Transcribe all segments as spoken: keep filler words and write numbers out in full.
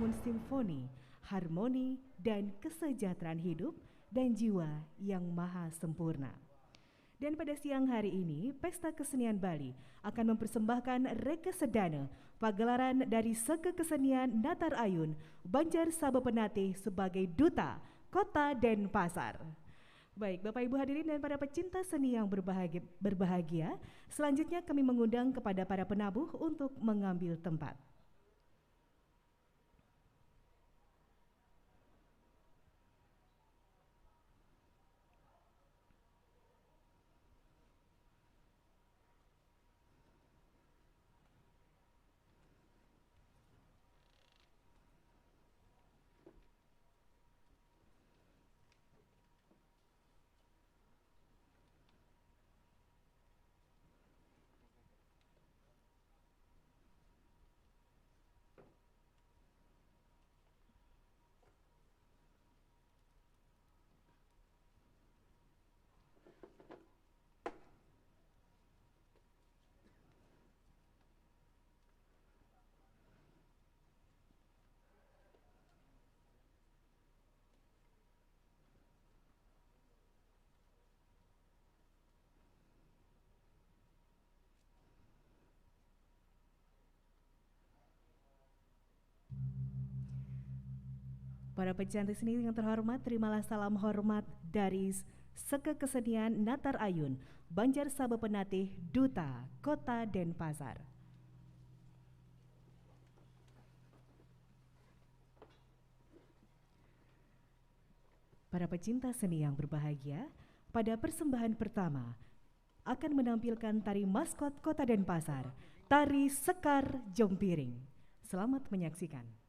Simfoni, harmoni, dan kesejahteraan hidup dan jiwa yang maha sempurna. Dan pada siang hari ini, Pesta Kesenian Bali akan mempersembahkan Reke Sedana, pagelaran dari Seke Kesenian Natar Ayun, Banjar Saba Penatih sebagai duta Kota Denpasar. Baik, Bapak Ibu hadirin dan para pecinta seni yang berbahagia, berbahagia, selanjutnya kami mengundang kepada para penabuh untuk mengambil tempat. Para pecantik seni yang terhormat, terimalah salam hormat dari Seke Kesenian Natar Ayun, Banjar Saba Penatih, Duta Kota Denpasar. Para pecinta seni yang berbahagia, pada persembahan pertama akan menampilkan tari maskot Kota Denpasar, tari Sekar Jempiring. Selamat menyaksikan.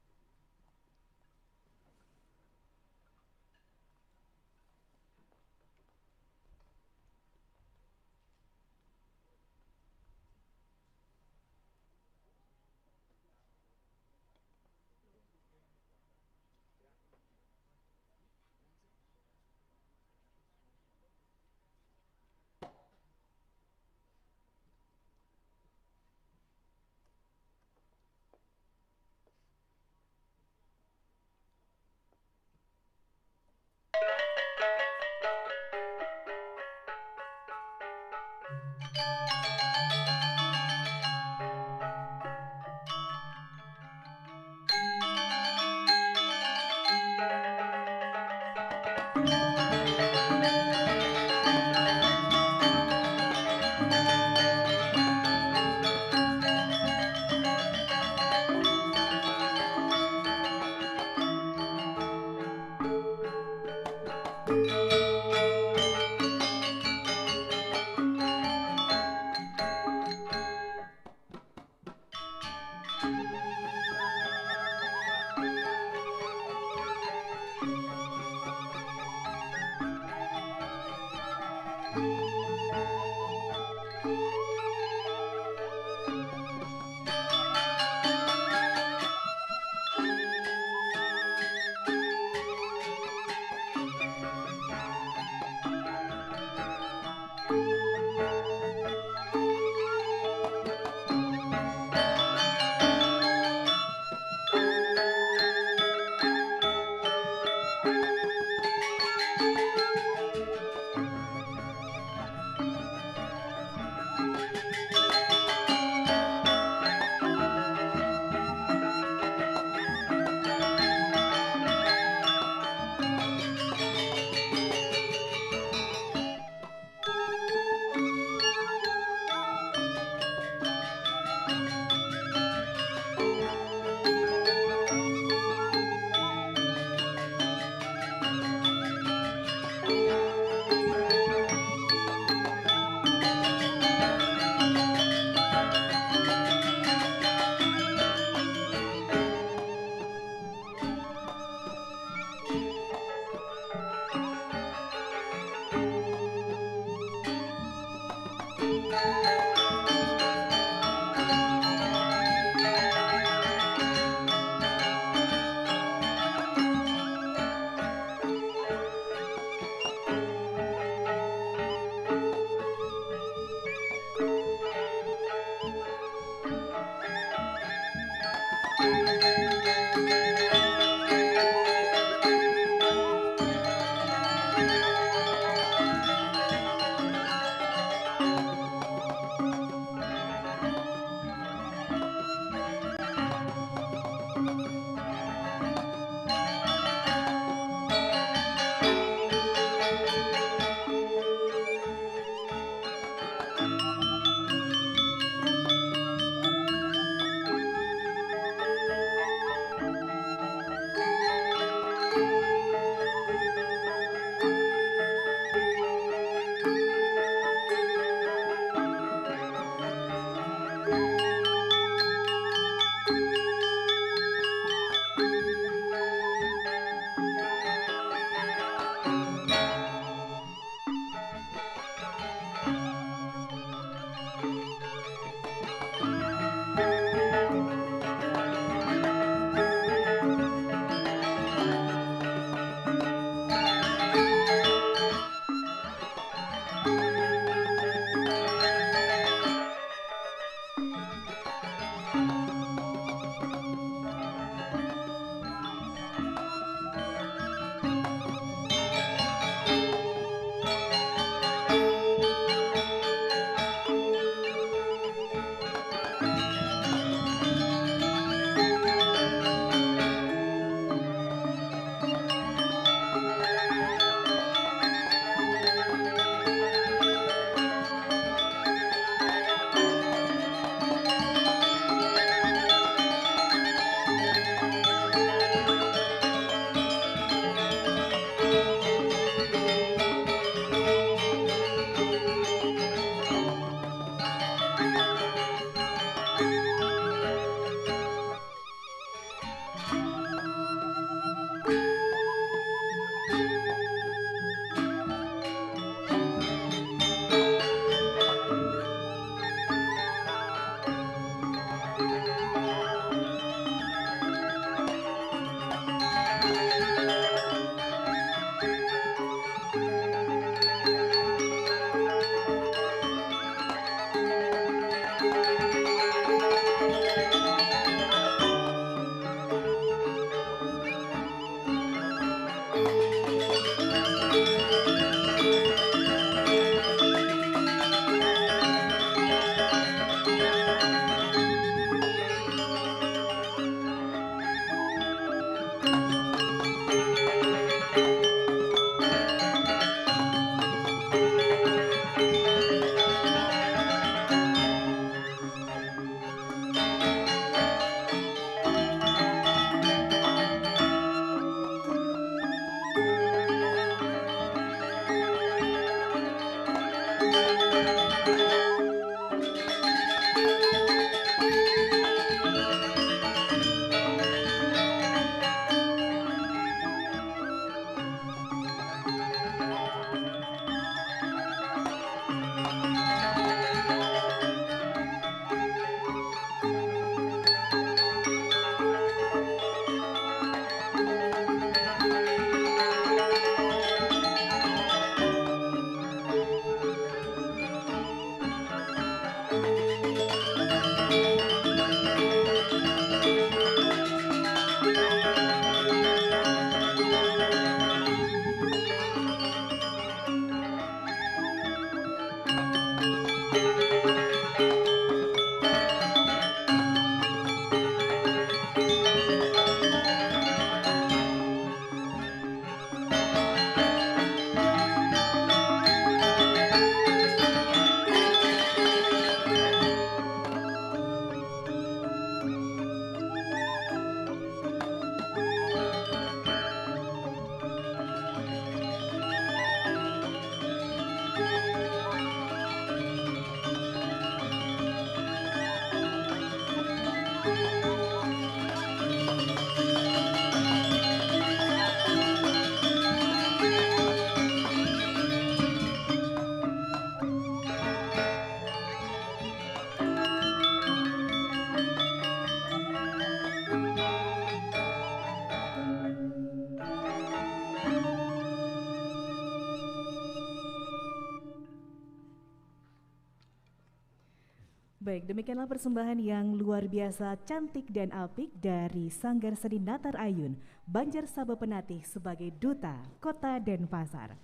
Baik, demikianlah persembahan yang luar biasa cantik dan apik dari Sanggar Seni Natar Ayun, Banjar Saba Penatih sebagai Duta Kota Denpasar.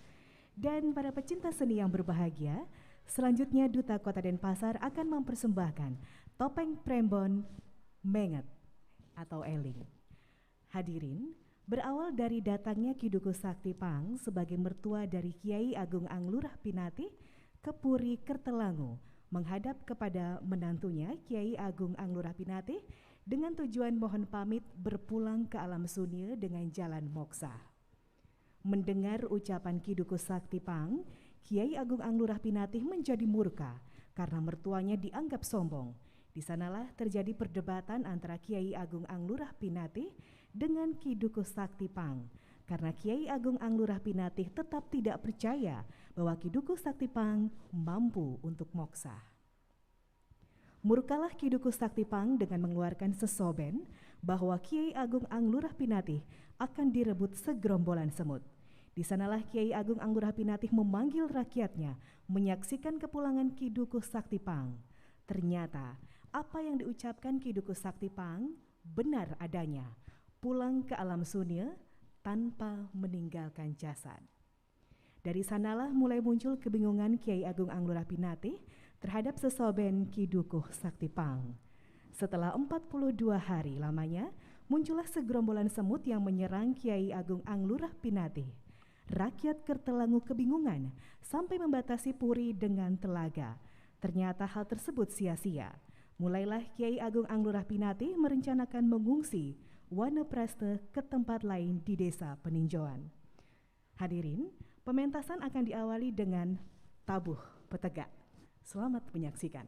Dan para pecinta seni yang berbahagia, selanjutnya Duta Kota Denpasar akan mempersembahkan Topeng Prembon Menget atau Eling. Hadirin, berawal dari datangnya Ki Dukuh Sakti Pang sebagai mertua dari Kiai Agung Anglurah Pinatih ke Puri Kertelangu, menghadap kepada menantunya Kiai Agung Anglurah Pinatih dengan tujuan mohon pamit berpulang ke alam sunia dengan jalan moksa. Mendengar ucapan Ki Dukuh Sakti Pang, Kiai Agung Anglurah Pinatih menjadi murka karena mertuanya dianggap sombong. Di sanalah terjadi perdebatan antara Kiai Agung Anglurah Pinatih dengan Ki Dukuh Sakti Pang, karena Kiai Agung Anglurah Pinatih tetap tidak percaya bahwa Ki Dukuh Sakti Pang mampu untuk moksa. Murkalah Ki Dukuh Sakti Pang dengan mengeluarkan sesoben bahwa Kiai Agung Anglurah Pinatih akan direbut segerombolan semut. Di sanalah Kiai Agung Anglurah Pinatih memanggil rakyatnya menyaksikan kepulangan Ki Dukuh Sakti Pang. Ternyata, apa yang diucapkan Ki Dukuh Sakti Pang benar adanya, pulang ke alam sunia tanpa meninggalkan jasad. Dari sanalah mulai muncul kebingungan Kiai Agung Anglurah Pinatih terhadap sesoben Ki Dukuh Sakti Pang. Setelah empat puluh dua hari lamanya, muncullah segerombolan semut yang menyerang Kiai Agung Anglurah Pinatih. Rakyat Kertelangu kebingungan sampai membatasi puri dengan telaga. Ternyata hal tersebut sia-sia. Mulailah Kiai Agung Anglurah Pinatih merencanakan mengungsi Wanaprasta ke tempat lain di Desa Peninjauan. Hadirin, pementasan akan diawali dengan tabuh petegak. Selamat menyaksikan.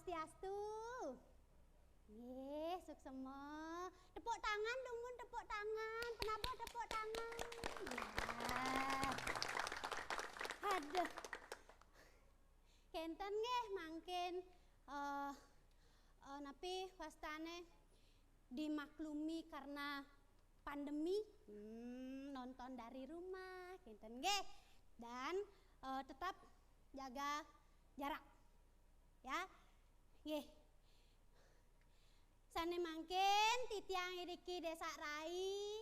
Swastiastu. Nggih, suksema. Tepuk tangan, dumun tepuk tangan. Penabuh tepuk tangan. Ya. Aduh. Kenten nggih mangkin, eh, eh, napi wastane dimaklumi karena pandemi. Hmm, nonton dari rumah, kenten nggih. Dan, eh, tetap jaga jarak. Ya. Nggih. Sane mangkin titiang iriki Desa Rai.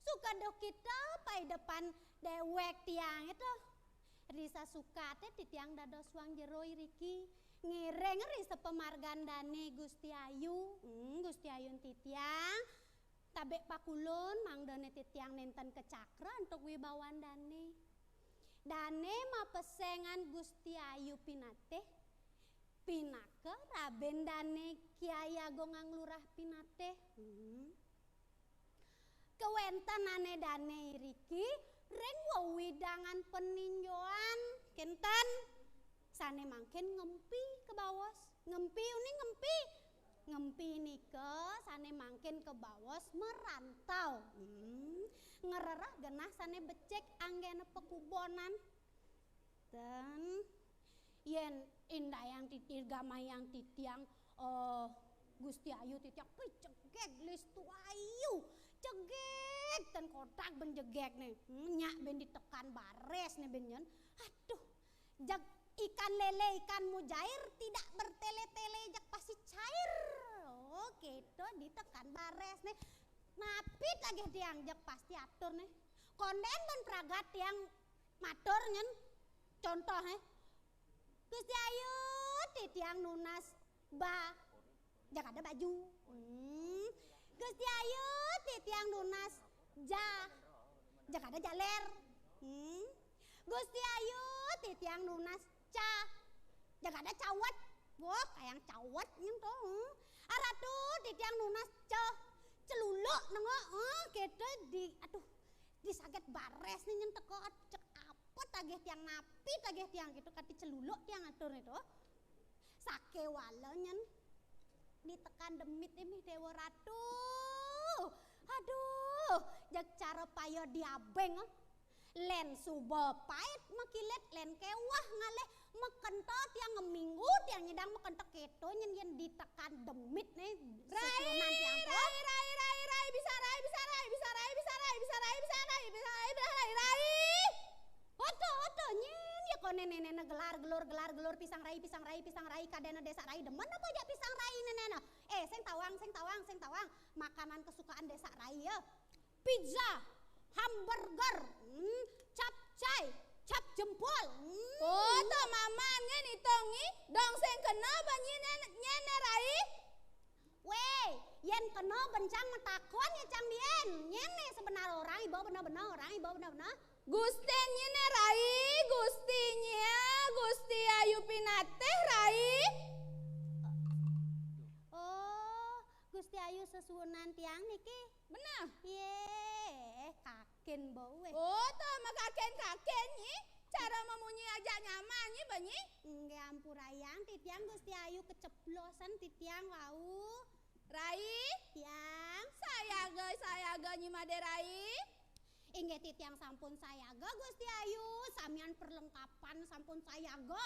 Suka duka kita paidepan dewek tiang itu. Risa sukate titiang dados wang jero iriki. Ngiring risa pamargan dane Gusti Ayu. Hmm, Gusti Ayun titiang. Tabe pakulun mangdane titiang nenten kecakra antuk wibawan dane. Dane mapesengan Gusti Ayu pinatih. Pinaka raben dane Kiai Agung Lurah pinatih. Hmm. Kawentenane dane iriki ring wewidangan peninjoan kenten sane mangkin ngempi ka baos. Ngempi uning ngempi. Ngempi nika sane mangkin ka baos merantau. Hmm. Ngrereh genah sane becik anggena pakubonan. Ten, yen indayang titi gamayang titiang, eh, Gusti Ayu titiang, wih, jegeg Listu Ayu. Jegeg ten kotak ben jegeg ne. Hmm, nyak ben ditekan bares ne ben nyen. Aduh, jeg ikan lele ikan mujair tidak bertele-tele jeg pasti cair. Oh, gitu ditekan bares ne. Napi tagih tiang jeg pasti atur ne. Konden ben pragat tiang matur nyen. Contoh, eh. Gusti Ayu, titiang nunas ba, jak ada baju. Hmm. Gusti Ayu, titiang nunas ja, jak ada jaler. Hmm. Gusti Ayu, titiang nunas ca, jak ada cawet. Wah, kayang cawet nyen to. Hmm. Aratu, titiang nunas ca, celuluk nengok. Hmm, gitu di, aduh, di saget bares ne nyen teko, cek apa tagih tiang napi tagih tiang gitu, kati celuluk tiang atur itu. Sakewala nyen ditekan demit mih Dewa Ratu. Aduh, jeg cara paya diabeng. Len suba pait makilit, len kewah ngalih makenta tiang ngeminggu, tiang nyidang makenta keto nyen yen ditekan demit ne. Rai, susunan tiang to. Rai, rai, rai, rai, bisa rai, bisa rai, bisa rai, bisa rai, bisa rai, bisa rai, bisa rai, bisa rai, rai. Oto, oto, nyen ya kone nenene gelar gelur, gelar gelur, pisang rai, pisang rai, pisang rai, kadena Desa Rai demen apa jak pisang rai nenene. Eh, sing tawang, sing tawang, sing tawang. Makanan kesukaan Desa Rai ya. Pizza, hamburger, hmm, capcay, cap jempol. Hmm. Oh, to maman ngen itongi, dong sing kena banyi nyen, nyen ne rai. Weh, yen kena bencang matakon ya cang dien. Nyen ne sebenar orang, iba benar-benar orang, iba benar-benar. Gustin nyen ne rai, Gusti nya, Gusti Ayu Pinatih rai. Oh, Gusti Ayu sesuunan tiang niki. Beneh. Yeh, kaken bo weh. Oh, to makaken-kaken nyi. Cara memunyi aja nyaman nyi benyi. Nggih ampurayang titiang Gusti Ayu keceplosan titiang wau. Rai. Tiang. Sayaga, sayaga nyi made rai. Inggih titiang sampun sayaga Gusti Ayu, samian perlengkapan sampun sayaga.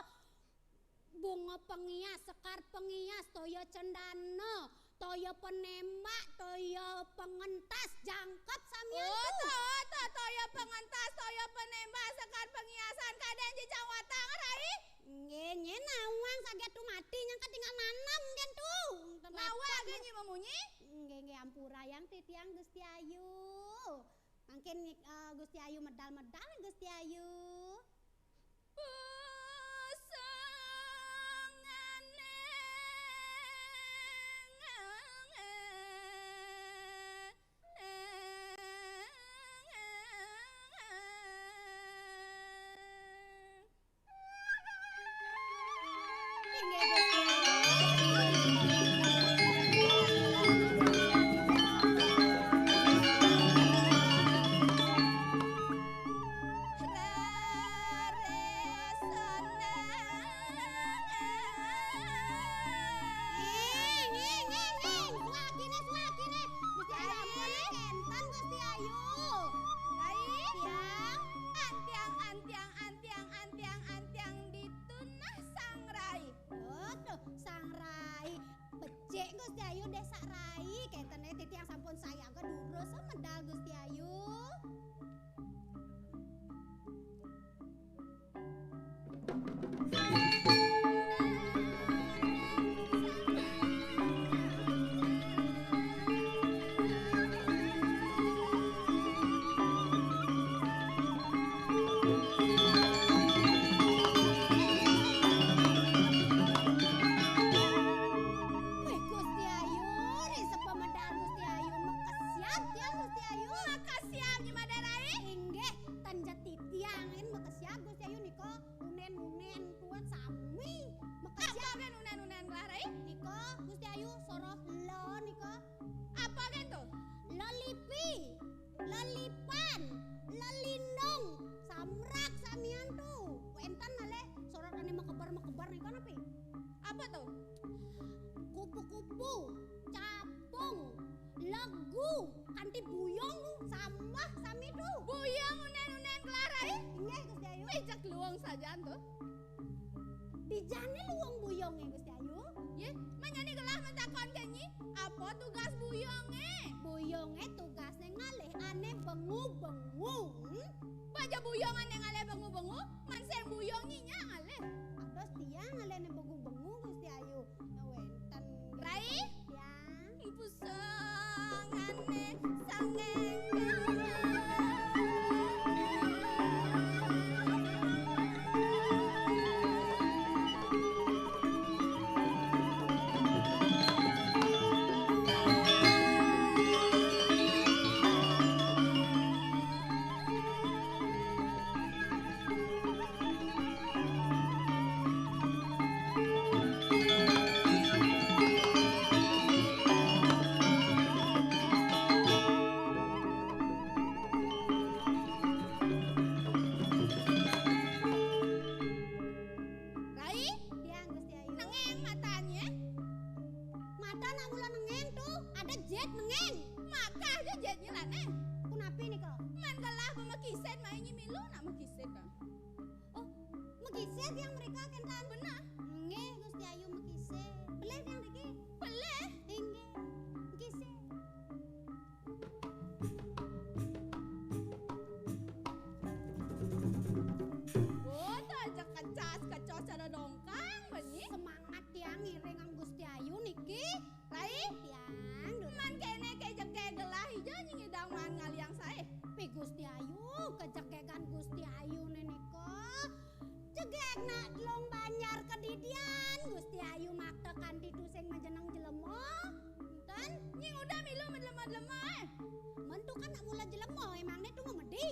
Bunga pengias, sekar pengias, toya cendana, toya penembak, toya pengentas, jangkep samian. Oh, to, to, toya pengentas, toya penembak, sekar pengiasan, kadang jejang watang, rai. Nggih, nyen nawang saget tu mati nyang ketinggal nanem nyen tu. Nawang nggih nyi memunyi. Nggih, nggih ampura yang titiang Gusti Ayu. Mangkin, eh, Gusti Ayu medal-medal Gusti Ayu. Kanti buyung, sambah sami tu. Buyung unen-unen gelah, Rai? Inggih, Gusti Ayu. Ih, jak luung sajan tu. Di jani luung buyunge, Gusti Ayu? Yeh, manyani gelah mentakonke nyi, apa tugas buyunge? Buyunge tugasne ngalih ane bengu-bengu. Baja buyung ane ngalih bengu-bengu, man sing buyung nyi nya ngalih. Ados tiang ngalih ane bengu-bengu, Gusti Ayu. Ya wenten. Rai? Tiang. Pusangane sangengkang. Rai? Tiang, Gusti Ayu. Nengeng matane. Mata nak mula nengeng tu, ada jet nengeng. Makah je jetnya lah, Neng. Punapi nika? Man gelah ba makisid, mai nyi milu nak makisid, nah. Oh, makisid yang mereka kentan. Benar. Nggih, Gusti Ayu makisid. Pelih yang riki? Pelih. Inggih. Makisid. Oh, tak aja kecas-kecos cara dongkang, bani. Semangat tiang ngiring ang Gusti Ayu niki. Rai? Tiang, dulu. Man kene ke jegeg gelah ija nyi ngidang maan ngaliang sae. Pi Gusti Ayu, kejegegan Gusti Ayu ne nika. Jegeg nak telung banjar kedidian, Gusti Ayu makta kanti tu sing majeneng jelema. Enten? Nyi nguda milu majelema-jelema, eh. Men tu kan nak mula jelema, emang ne tu ngemedi.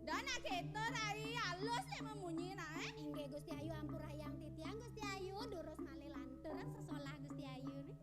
Dan nak keto Rai alus le mamunyi nak, eh. Inggih Gusti Ayu, ampurayang titiang Gusti Ayu, durus malih lantur sesolah Gusti Ayu ne.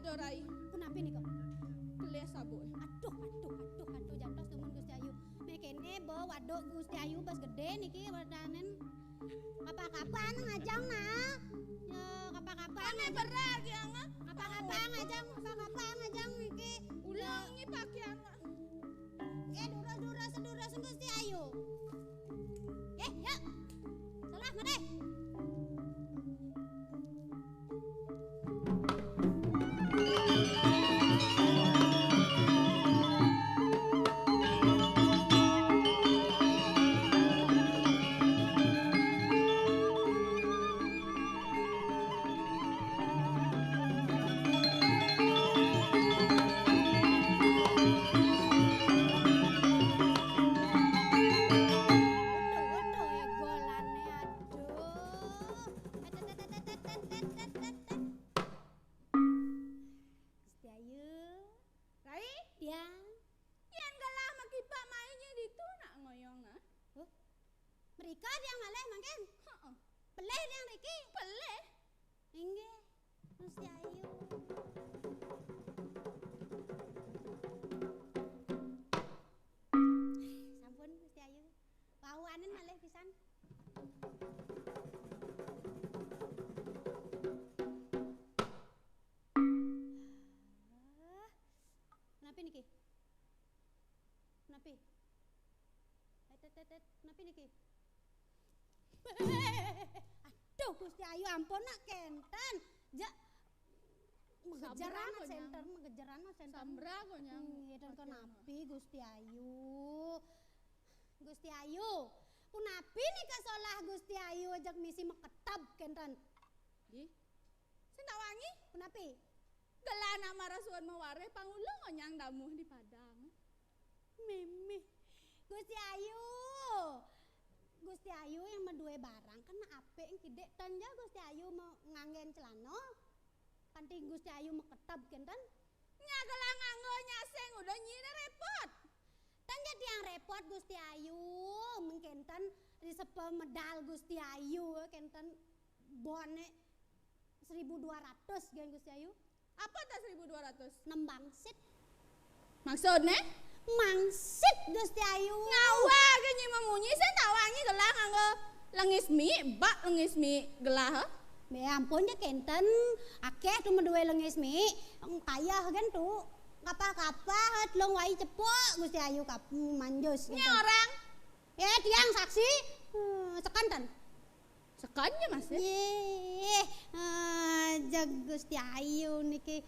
Aduh, Rai. Punapi nika? Kelih sabuk. Aduh, aduh, aduh, aduh, jantos dumun Gusti Ayu. Meh kéné ba waduk Gusti Ayu bas gedé niki wadanen. Kapa-kapa ngajeng, nah. Ya, kapa-kapa ngajeng. Berat ya, Mak. Kapa-kapa ngajeng, kapa-kapa ngajeng niki. Ulang ini pakaian, Mak. Eh, durus-durus, durus Gusti Ayu. Eh, ya. Salah, mari. Aduh, aduh, ya golane, aduh. Gusti Ayu. Rai? Tiang. Yén gelah makipak mainnya ditu nak ngoyong, ah. Oh. Mrika tiang malih mangkin? Heeh. Pelih tiang riki? Pelih. Inggih, Gusti Ayu. Sampun, Gusti Ayu. Wau anen malih pisan. Ah. Menapi niki? Menapi? Eh, tet, tet, tet. Menapi niki? Aduh, Gusti Ayu, ampun nak kénten. Ja, megejeran center, megejeran center. Sambra konyang. Nggih, dan kenapi Gusti Ayu? Gusti Ayu, punapi nika solah Gusti Ayu ajak misi maketub kénten? Nggih. Sing tak wangi? Punapi? Gelah nak marasuan mawarih pangulu ngonyang damuh di Padang. Mimih. Gusti Ayu. Gusti Ayu yang madué barang kan apik kidik tan ja Gusti Ayu mau nganggén celana. Kanti Gusti Ayu maketub kénten. Nya gelah nganggo nya sing udah nyina repot. Tan ja tiang repot Gusti Ayu, mengkénten disepa medal Gusti Ayu kénten boné seribu dua ratus gén Gusti Ayu. Apa ta seribu dua ratus? Nembang sit. Maksudné? Mangsit Gusti Ayu. Ngawa gé nyi memunyi, sing tak wangi gelah nganggo lengis mi, bak lengis mi gelah, ha? Bé ampun ja kénten, akéh tu madué lengis mi, payah gén tu. Kapah-kapah telung wai cepuk Gusti Ayu kap-, manjus kénten. Nya orang. Eh, tiang saksi. Hmm, sekanten. Sekan ya, Mas, ya? Yéh, ah, jag Gusti Ayu niki.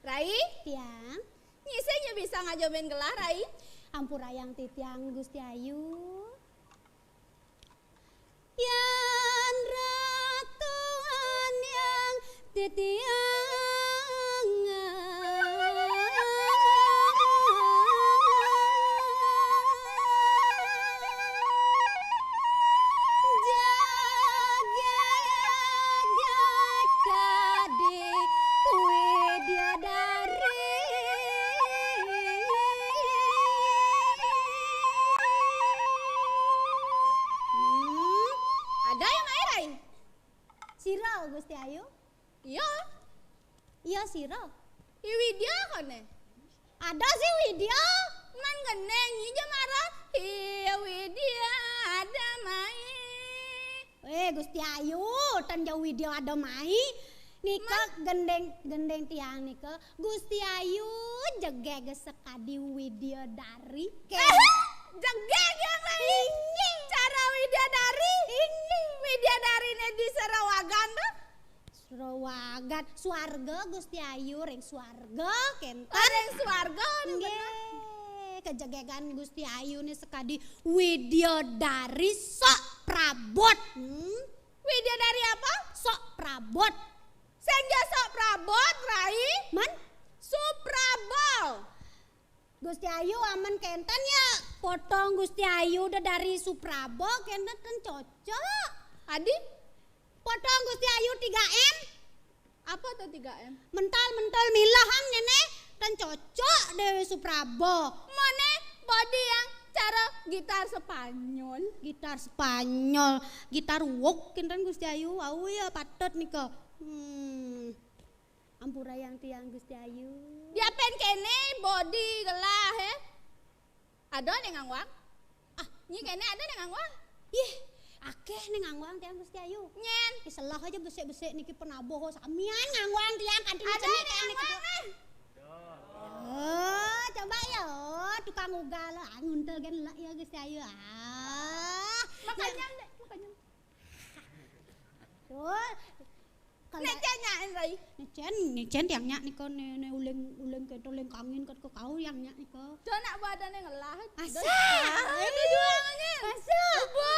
Rai? Tiang. Nyisih nya bisa ngajobin gelah, Rai? Ampurayang titiang, Gusti Ayu. Yan ratuan yang titiang. Jagat kadi Widyadari. Hmm, ada yang air ai? Sira, Gusti Ayu? Iya. Iya, sira. I Widya koné? Ada sih Widya. Man gendeng, ija mara. Iya Widya ada mai. Eh, Gusti Ayu, tan jauh Widya ada mai. Nika gendeng, gendeng tiang nika. Gusti Ayu jegég sekadi Widya dari. Jegég yang lain. Inggih. Cara Widya dari. Inggih. Widya dari né di Serawagan tuh. Serawagan, swarga Gusti Ayu ring swarga kénten. Oh, ring swarga, anu bener. Nggih, kejegégan Gusti Ayu né sekadi Widyadari sok prabot. Hmm? Widyadari apa? Sok prabot. Sing ja sok prabot, Rai. Man? Supraba. Gusti Ayu amen kénten ya, potong Gusti Ayu udah dari Supraba, kénten ten cocok. Adi? Potong Gusti Ayu tiga M. Apa tuh tiga M? Mental-mental milahang nyené, ten cocok Déwi Supraba. Moné body yang cara gitar Spanyol. Gitar Spanyol, gitar wok kénten Gusti Ayu. Wau ya patut nika. Hmm. Ampurayang tiang, Gusti Ayu. Diapin kéné bodi gelah, hé? Ada né ngangwang? Ah, nyi kéné ada né ngangwang? Ih, akéh né ngangwang tiang, Gusti Ayu. Nyén. Ih, selah aja besik-besik niki penabuh samian ngangwang tiang kanti. Ada né ngangwang, éh? Oh, coba ya, oh, tukang ugal, ah, nguntel gén lek ya, Gusti Ayu. Ah. Makanya, makanya. Tuh. Kalau né cén nyak, Rai. Né cén, né cén tiang nyak nika, né, né uling, uling kéto, uling kangin kat kekau yang nyak nika. Tuh nak badanné ngelah. Masa? Ada jualannya. Masa? Apa?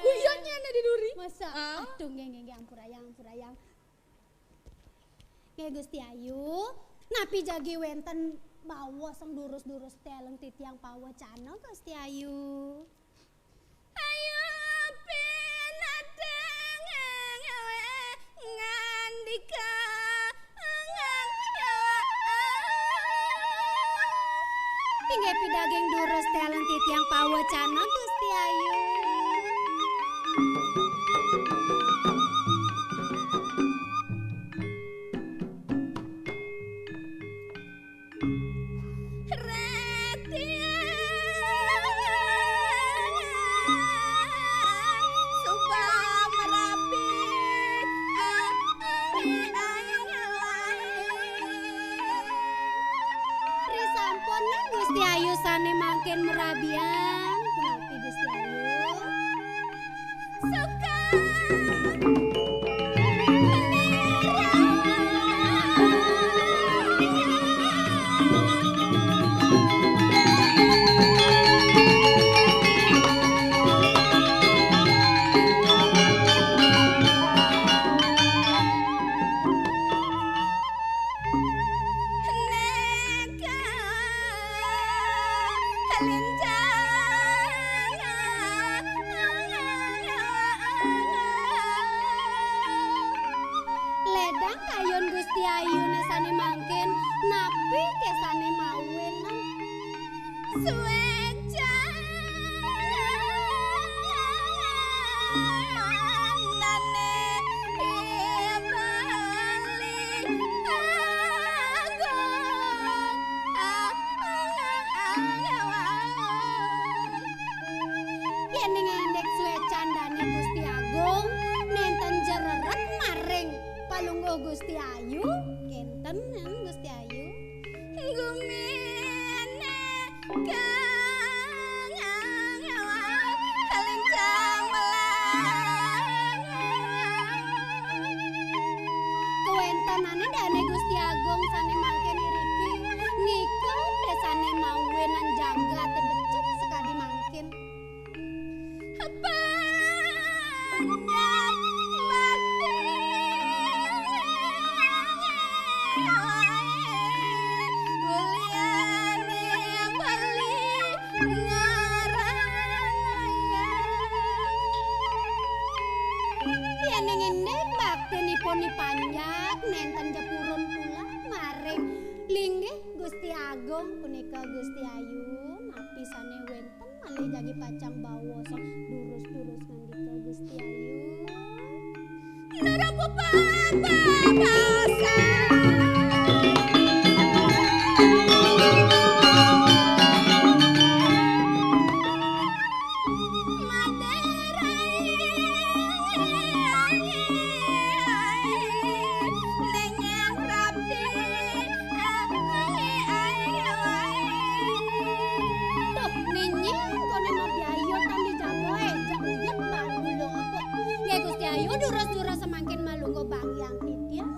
Guyonnya ada di duri. Masa? Ah. Aduh, nggih, nggih, nggih, ampurayang, ampurayang. Nggih, Gusti Ayu, napi jagi wénten baos sing durus-durus téleng titiang pawecana, Gusti Ayu? Ayo pinateng ngandika ngang. Inggih pidaging durus téleng titiang pawecana, Gusti Ayu. Retiang suba merapi. Risampun nggih Gusti Ayu sané mangkin merabian. Punapi Gusti Ayu? Suka. Ledang kayun Gusti Ayu né sané mangkin, napi ké sané mawin? Suécan dané Bali Agung. Yéning indik suécan dané Gusti Agung, nénten jereret maring Palungguh Gusti Ayu, kénten, Gusti Ayu. Guminé kang kalincang melang. Kawéntenané dané Gusti Agung sané mangkin iriki, nika désané mawinan jagaté becik sakadi mangkin. Panjang bakti. Mulyani beli ngaranaya. Yéning indik baktinipun panjak, nénten ja purun pula maring linggih Gusti Agung punika Gusti Ayu, napi sané wénten malih jagi pacang baos durus-durus ngandika Gusti Ayu. Nurung kupang babasan. Madérai. Néngyang Rabdi. Tuh, néngyang koné mabiayutan di jaboé, jak uyut baru lo aku. Nggih, Gusti Ayu, durus-durus samangkin malungguh bagian titiang,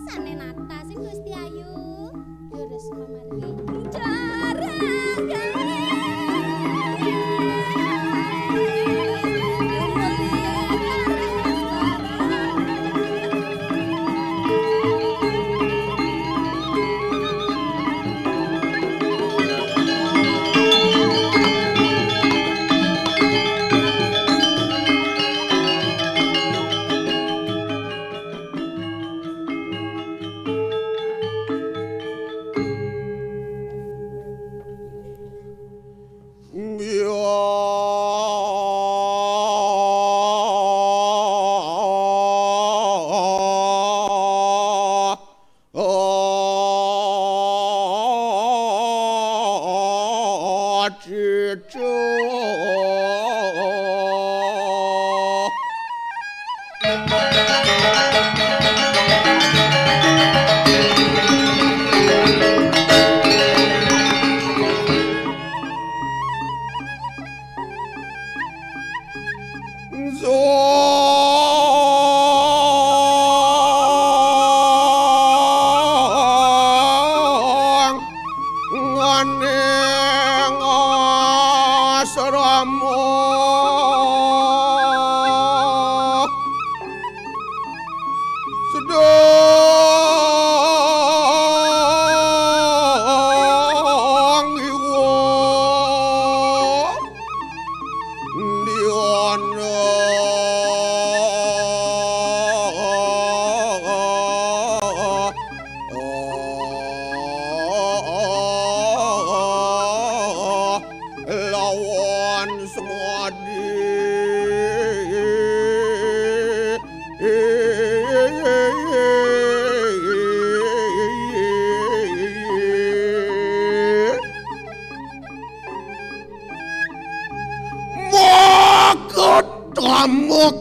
Muk.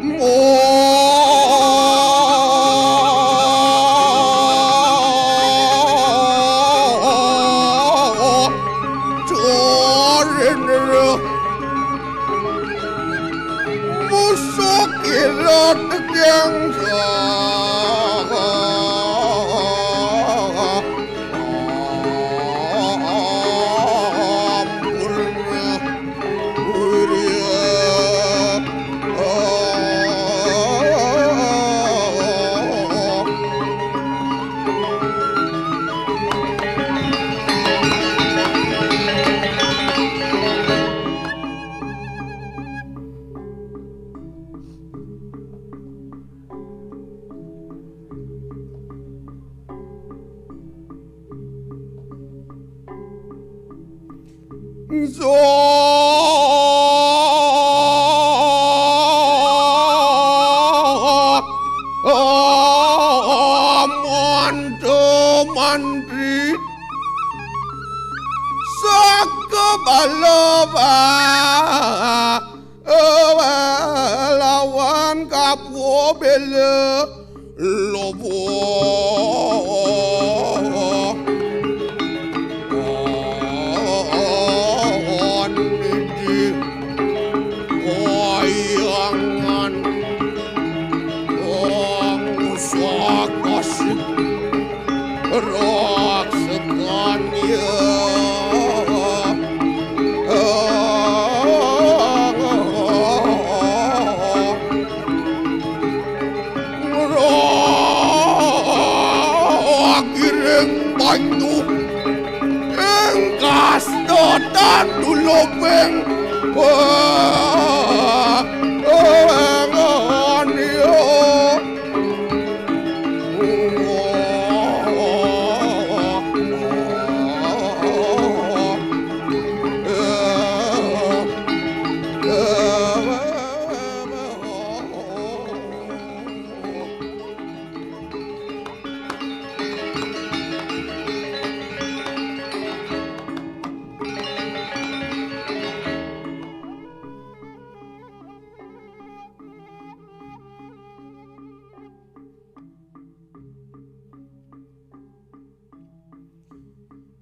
Muk. Jorin. Musuk ira tegang. Mandu mandi saka balawa lawan kabua bela lobo. Niki kayangan, wong usah kasih raksakan ya. Ngrok iring banyu ing kasta Tandulubing. Wah, wah, wah, wah.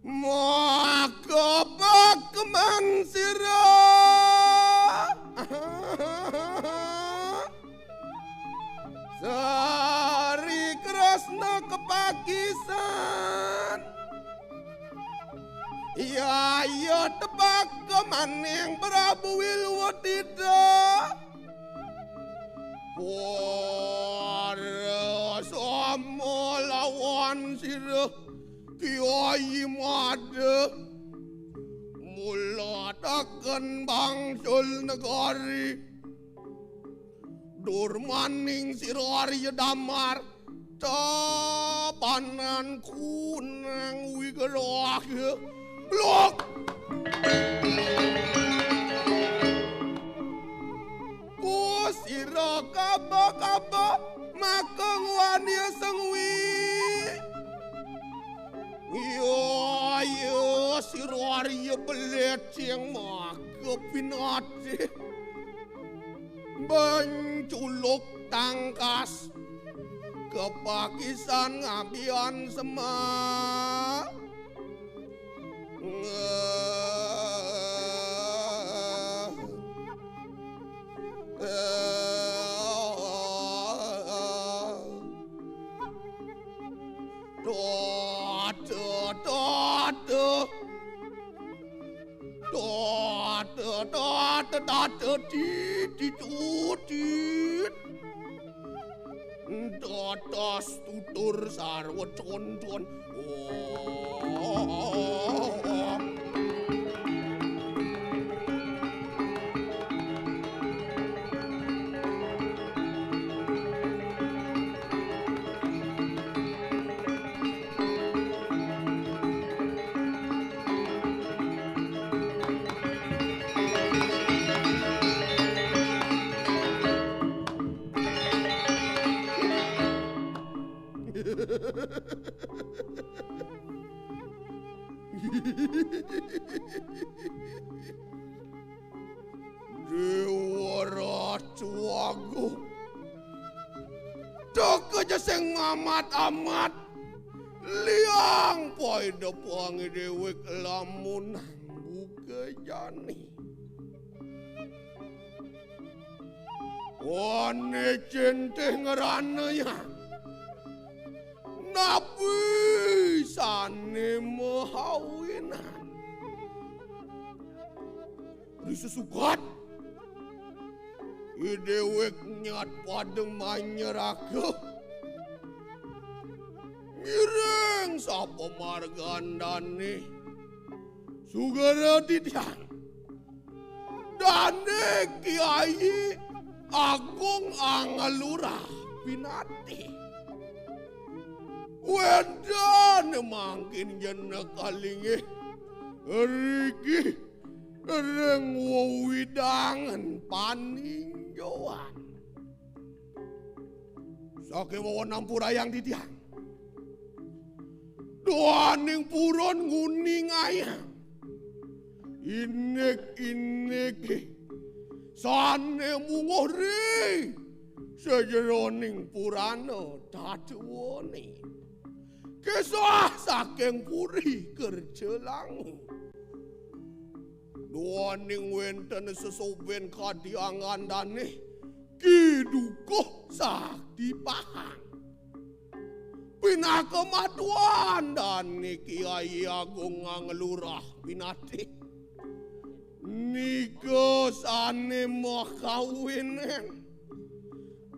Maka pakeman sira. Sari Kresna kepakisan. Iya, iya, tepaka maning Prabu Wilwadita. Para sama lawan sira Kyai Mada. Mula teken bangsul negari. Durmaning sira Arya Damar, tapanan kunang wigraha. Blok! Ku sira kaba-kaba, maka ngwani sengwi. Iya, iya, sira Arya Belit sing maka pinatih. Banculuk tangkas kepakisan ngabian semak. Dodo, dodo. Tata, tata, tata, titi, tutit. Tata, tutur, sarwa, condon. Oh. Agung. Teka ja sing mamat-amat. Liang paida pang déwék lamun buka jani. Wané cintih ngranayang. Napi sané mahawinan. Ri sesukat. I déwék nyat pada manyeraka. Ngiring sapamargan dané. Sugara titiang. Dané Kiai Agung Anglurah Pinatih. Wédané mangkin jenek kalinggih. Riki ring wewidangan paninjoan. Sakémaon ampurayang titiang. Duaning purun nguningayang. Indik-indiké sané mungguh ri sajeroning purana tadwané. Kisah saking Puri Kerja Langu. Duaning wénten sesobén kadi anggandané Ki Dukuh Sakti Pahang. Pinaka matuan dané Kiai Agung Anglurah Pinatih. Nika sané makawinang.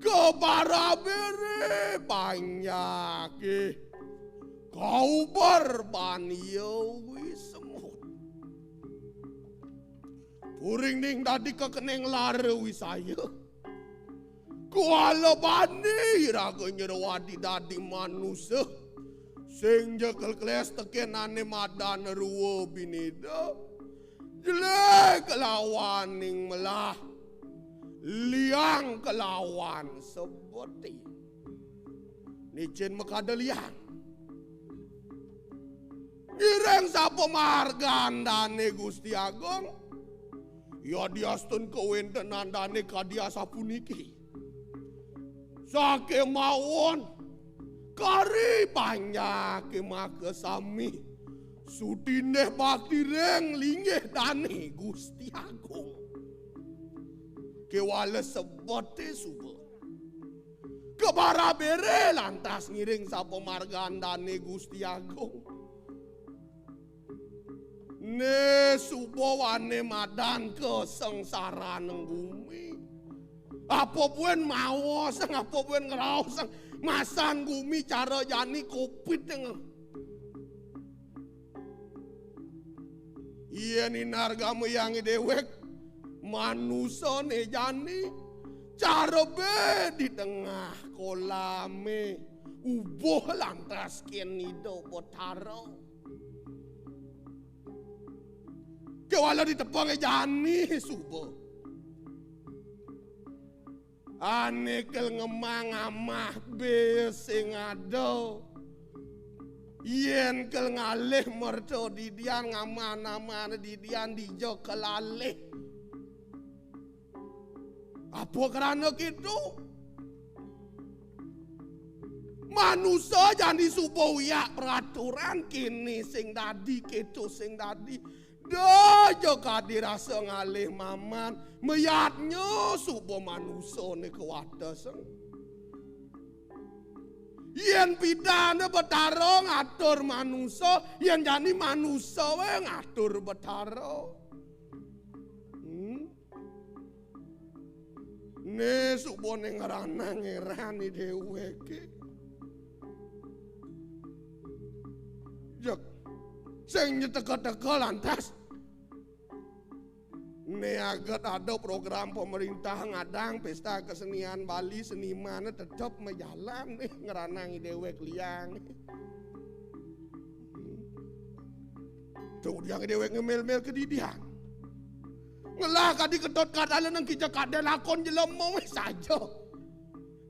Kabarabéré panjaké. Kaubar bania wisemut. Puring ning dadi kekening lara wisaya. Kuala bani raga nyerwadi dadi manusa. Sing jekel kles tekenané madan rua binida. Jelé kelawaning melah. Liang kelawan sebeti. Nicin makada liang. Ngiring sapamargan dané Gusti Agung. Yadiastun kawéntenan dané kadi asapuniki. Sakémaon kari panjaké makasami. Sutindih bakti ring linggih dané Gusti Agung. Kéwala sebeté suba. Kabarabéré lantas ngiring sapamargan dané Gusti Agung. Né suba wané madan kasangsaraning gumi. Apa buin maosang, apa buin ngraosang, masan gumi cara jani kopit. Yén inargamayang déwék manusané jani cara bé di tengah kolamé ubuh lantas kén Ida Betara. Kéwala ditepengé jani suba. Ané kel ngemang amah bé sing ada. Yén kel ngalih merta didian ngamah-amah didian dija kelalih. Apa krana kéto? Manusa jani suba uyak peraturan kéné sing dadi, kéto sing dadi. Daja kadi rasa ngalih maman, mayadnya suba manusané kawatesang. Yén pidan Betara ngatur manusa, yén jani manusa wé ngatur Betara. Hmm? Né suba né ngranang érané déwéké. Jek. Sing nyeteka-teka lantas. Né aget ada program pemerintah ngadang pesta kesenian Bali, senimané tetep majalan né ngranang déwék liang. Tuh, diang déwék ngemil-mil kedidian. Ngelah kadi Ketut Katala nang kija kadén lakon jelema wis saja.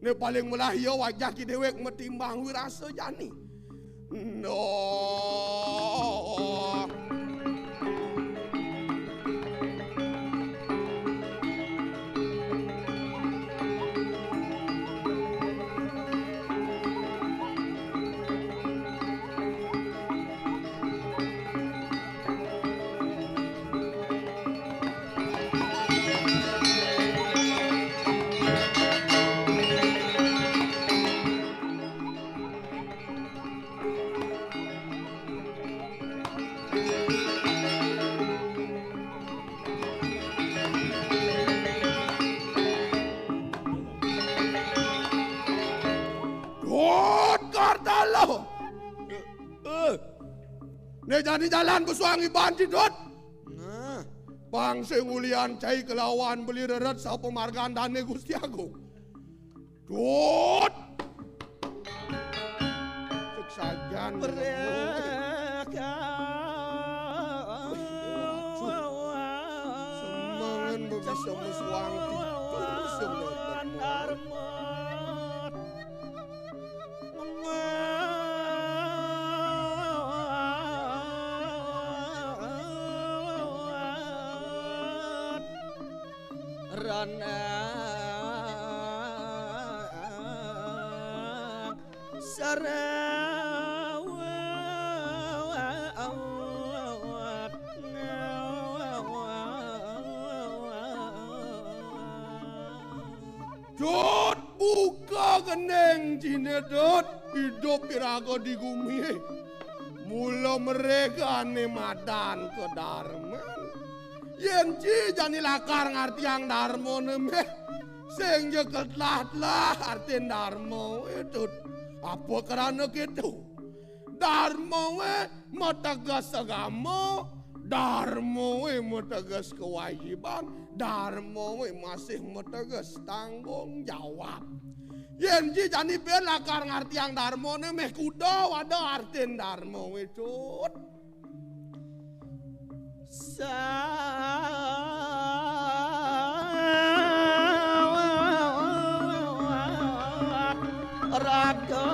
Né paling melah iya wajah ki déwék matimbang wirasa jani. No. Tut, Kartala. Eh, eh. Né jani jalan pesuang iban ci, Tut. Nah, pang sing ulian cai kelawan beli rered sapamargandané Gusti Agung. Tut. Cék sajan. Mereka semangan bisa mesuang tidur semangan. Ranang sarewet. Dut, buka gending ciné, Dut. Idup iraga di gumi. Mula mregané madan kadarman. Yén ci jani lakar ngartiang darmané méh, sing ja ketlah-telah artin darmaé, Dut. Apa krana kéto? Darmaé mateges agama, darmaé mateges kewajiban, darmaé masih mateges tanggung jawab. Yén ci jani pin lakar ngartiang darmané méh kuda wada artin darmaé, Dut. Sa raga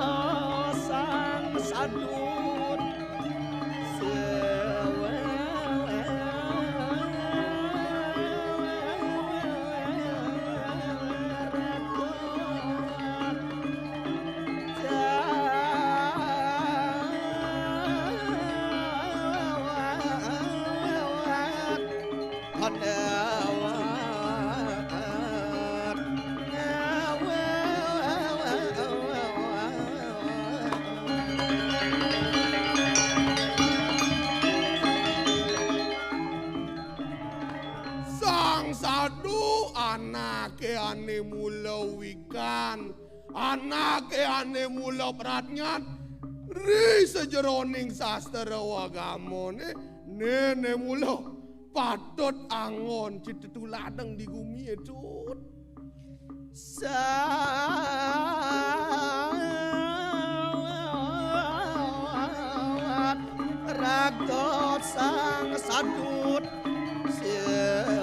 sang sadut. Sang Sadu anaké ané mula wikan, anaké ané mula pradnyan, ri sajeroning sastra agamané, né, né mula patut anggon cai tetuladang di gumié, Dut. Sat raga sang sadut. Sat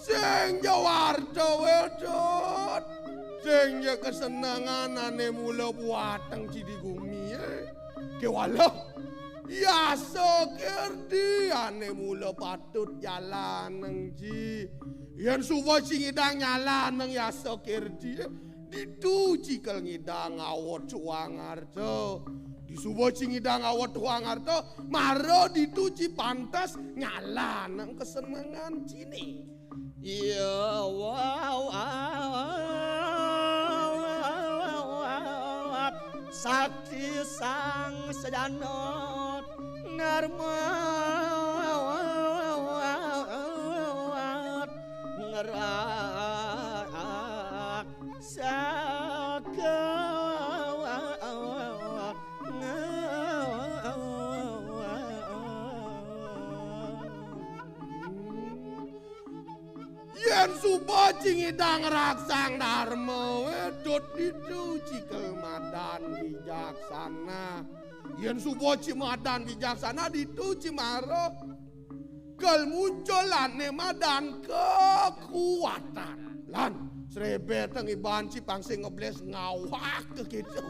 Sing ja warta wedot, sing ja kasenengan ané mula buateng ci di gumié. Kéwala yasa kirdi ané mula patut jalanang ci. Yén suba ci ngidang nyalanang yasa kirdi, ditu ci kal ngidang awetuhang arta. Di suba ci ngidang awetuhang arta, mara ditu ci pantes nyalanang kasenengan ciné. Iya, wa, wa, wa, wa, wa, wa, sakti sang sejanot ngarmat ngerak saka. Yén suba ci ngidang raksang darma, wedot ditu ci kal madan bijaksana. Yén suba ci madan bijaksana, ditu ci mara kal muncul ané madan kakuatan. Lan srebetang iban ci pang sing ngeblés ngawak ka kéto.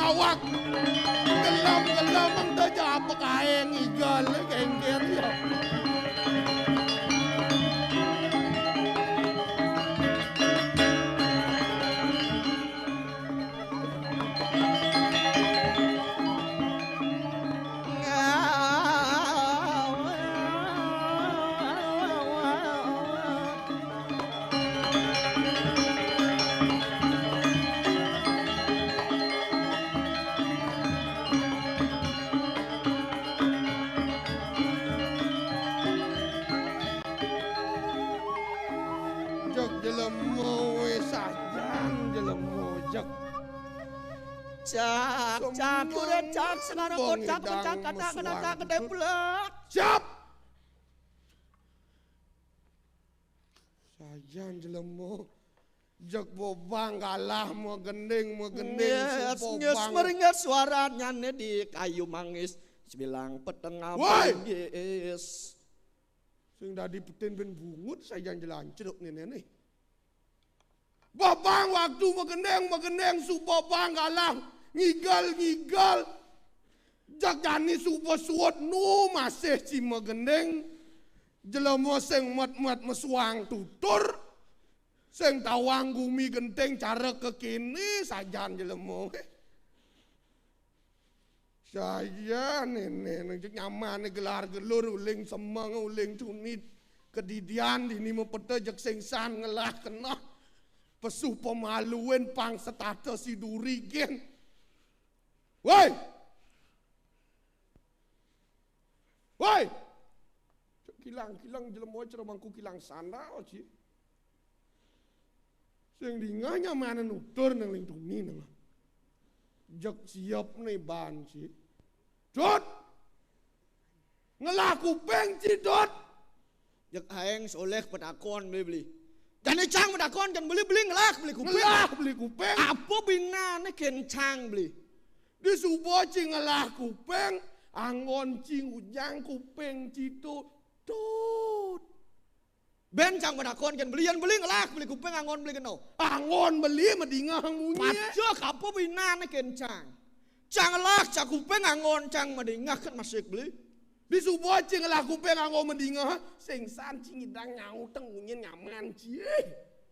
Awak. Gelem-gelem ento jawab kae ngigel kengken ya. Jek jelema wis sajan jelema jek. Cak, cak, kuda, cak, sekarang kocak, kocak, kata, kata, kata, kata, belak. Siap. Sajan jelema. Jek bobang kalah mau gending, mau gending, yes, yes, bobang. Meringis suaranya nih di kayu manggis. Sebilang petengah. Woi! Manggis. Sing dadi petin ben bungut sajan jelancruk nih, nih. Bobang waktu megendeng, megendeng su bobang kalah. Ngigel, ngigel. Jak jani suba suut nu masih ci megendeng. Jelema sing met-met mesuang tutur. Sing tawang gumi genting cara kekini sajan jelema. Saya nene nang jek nyamane gelar gelur uling semeng uling cunit. Kedidian dini mepete jek singsan ngelah kena. Pesuh pemaluin pang setata si duri gen. Woi! Woi! Kilang-kilang jelema cara mangku kilang sandal ci. Sing dingah nyamane nutur nang ling tuni nang. Jek siap ne ban ci. Dut. Ngelah kuping ci, Dut. Jek aeng soleh petakon beli-beli. Jane cang petakon jan beli-beli ngelah beli kuping. Ngelah beli kuping. Apa binane kencang beli? Di suba ci ngelah kuping, anggon ci ngujang kuping ci tu. Dut. Ben cang petakon ken beli, yen beli ngelah beli kuping anggon beli keno. Anggon beli medingah munyi. Paja kapa binane kencang. Cang ngelah cak kuping anggon cang medingah ken masih beli. Di suba ci ngelah kuping anggon medingah, singsan ci ngidang nyauteng munyin nyaman ci.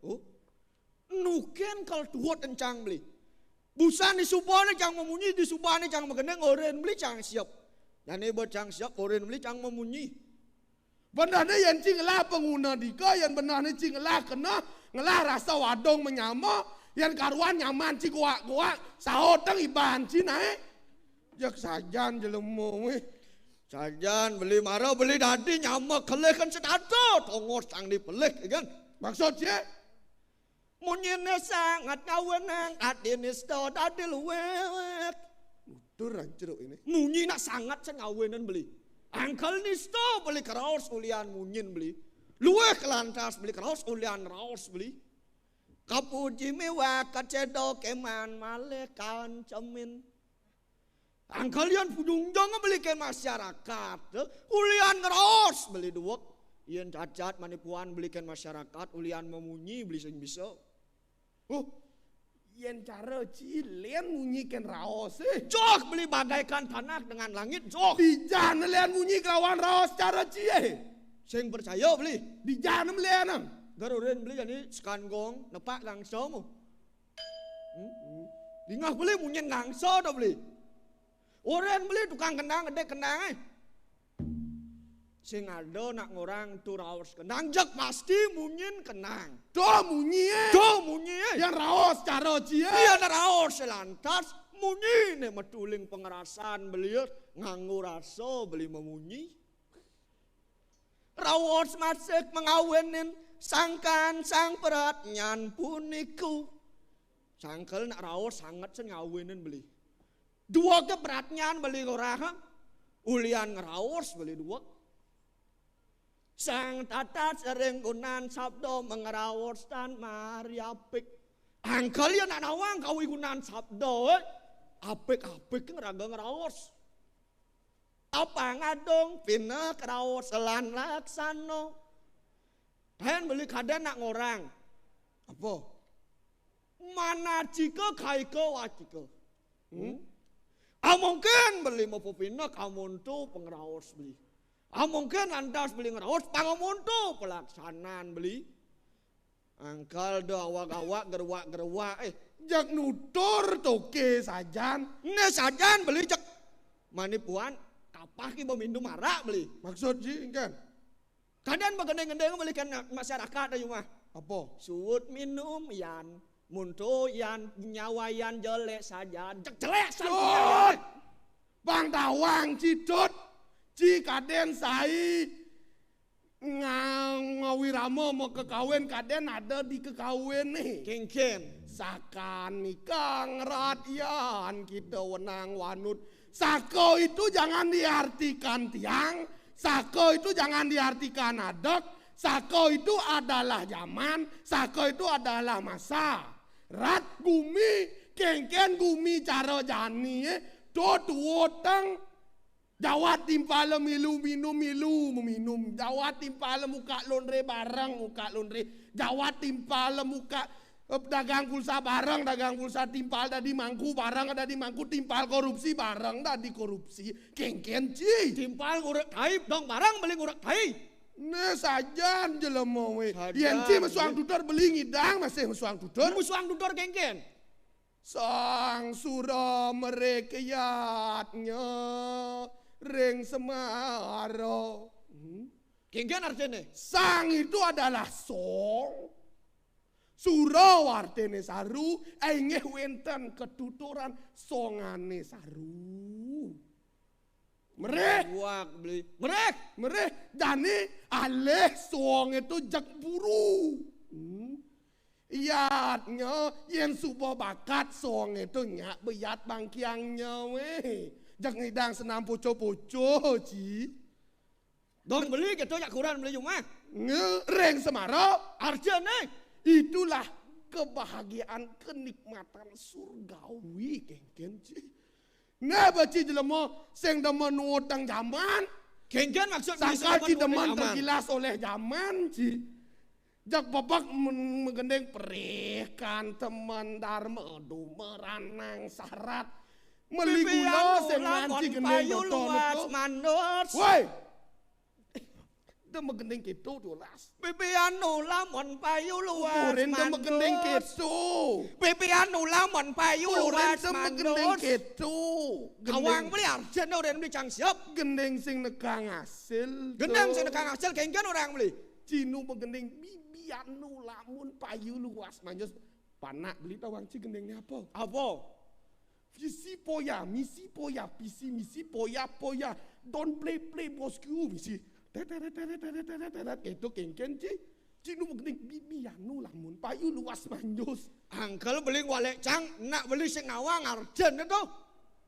Oh. Nuken kal tuot encang beli. Busan di subane cang memunyi, di subane cang megendeng, oren beli cang siap. Jane buat cang siap, oren beli cang memunyi. Benehne yen ci ngelah penguna dika, yen benehne ci ngelah kena, ngelah rasa wadong menyama, yen karuan nyaman ci goak-goak, saho teng iban ci nae. Jek sajan jelema weh. Sajan beli mara beli dadi nyama kelih kan setata, tongos tang dipelih kan. Maksud ci? Munyine sangat ngawenang, dadi nista dadi luwet. Nutur rancruk ini. Munyi nak sangat sing ngawenen beli. Angkel nista beli keraos ulian munyin beli. Luweh kelantas beli keraos ulian raos beli. Kapuji miwah kacedo keman malih kancemin. Angkel yen pujungjung beli ken masyarakat, ulian ngeros beli duwek. Yen cacat manipuan beli ken masyarakat, ulian memunyi beli sing bisa. Oh, yen cara ci len munyi ken raos eh. Joh beli bagaikan tanah dengan langit, joh. Dijane len munyi kelawan raos cara ci eh. Sing percaya beli. Dijane melian. Garurin beli jani sekan gong, nepak gangsa mu. Hmm? Dingah beli munyin gangsa to beli. Oren beli tukang kendang, gedek kendang eh. Sing ada nak ngorang tu raos kendang, jek pasti munyin kendang. Do munyi eh. Do munyi eh. Yang raos cara ci eh. Iya, nak raos lantas munyi ne metuling pengerasan beli nganggo rasa beli memunyi. Raos masih mengawenin sangkan sang peratnyan puniku. Sangkel nak raos sangat sen ngawinin beli. Dua ke peratnyan beli ngorah, ulian ngeraos beli dua. Sang tata sering gunan sabdo mengeraos tan mari apik. Angkel ya nak nawang kawi gunan sabdo eh. Apik-apik ngeraga ngeraos. Apa ngadong pina keraos lan laksano. Ten beli kaden nak ngorang. Apa? Mana cika kaika wacika. Hmm? Amongkén beli mapepinek amonto pangraos beli. Amongkén lantas beli ngraos pangamonto palaksanaan beli. Angkal da awak-awak geruak-geruak, eh. Jak nutur toké sajan. Né sajan beli jak. Mani puan, kapah ki ba minum arak beli. Maksud ji, kan? Kadén ba gending-gending beli kan masyarakat da jumah. Apa? Suud minum yan, munto yan, nyawa yan jelék sajan. Jak jelék sajan. Tut! Bang tawang ci Tut. Ci kadén sai nga-, ngawirama makakawin kadén ada di kakawin né. Kénkén. Sakan ikang rat yan kita wenang wanut. Saka itu jangan diartikan tiang, saka itu jangan diartikan adek, saka itu adalah zaman, saka itu adalah masa. Rat gumi, kénkén gumi cara jani, eh, to tuo teng. Jawat timpal milu minum, milu minum. Jawat timpal muka londré bareng, muka londré. Jawat timpal muka, eh, dagang pulsa bareng, dagang pulsa, timpal dadi mangku bareng, dadi mangku, timpal korupsi bareng, dadi korupsi. Kénkén ci. Timpal ngurek tai, dong bareng beli ngurek tai. Né sajan jelema wé. Sajan, yén ci mesuang tutur beli ngidang masih mesuang tutur. Mesuang tutur kénkén. Sang sura mrikayatnya ring semara. Hmm? Kénkén artiné? Sang itu adalah song. Sura artiné saru, inggih wénten katuturan songané saru. Mrih. Wak beli. Mrih. Mrih. Jani alih song itu jak buru. Hmm. Yatnya, yén suba bakat song itu nyak béyat bangkiangnya wéh. Jak ngidang senam pucuk-pucuk, ci. Dong beli gitu, yak kuran beli jumah. Nge-, ring semara. Artiné? Itulah kebahagiaan, kenikmatan surgawi, kénkén, ci. Nah, ba ci jelema sing demen nuutang jaman. Kénkén maksud sangkal ci demen tergilas oleh jaman, ci. Jak bebek men-, magending perih kan temen darma, aduh, meranang sarat. Meli gula sing manci gending payu luas manus. Woi. Dah magending kéto, Dolas. Bibi anu lamun payu luas. Urin dah magending kéto. Bibi anu lamun payu luas manus. Urin dah magending kéto. Awang beli arjen, urin beli cang siap. Gending sing nekang asil. Gending sing nekang asil, kénkén orang beli. Cinu magending bibi anu lamun payu luas manus. Panak beli tawang ci gendingné apa? Apa? Visi poya, misi poya, visi misi poya poya. Don't play play bosku, misi. Teret teret teret teret teret teret. Itu kénkén ci. Cinu magending bibi anu lamun payu luas manus. Angkel beli ngwalek cang, nak beli sing ngawang arjen to.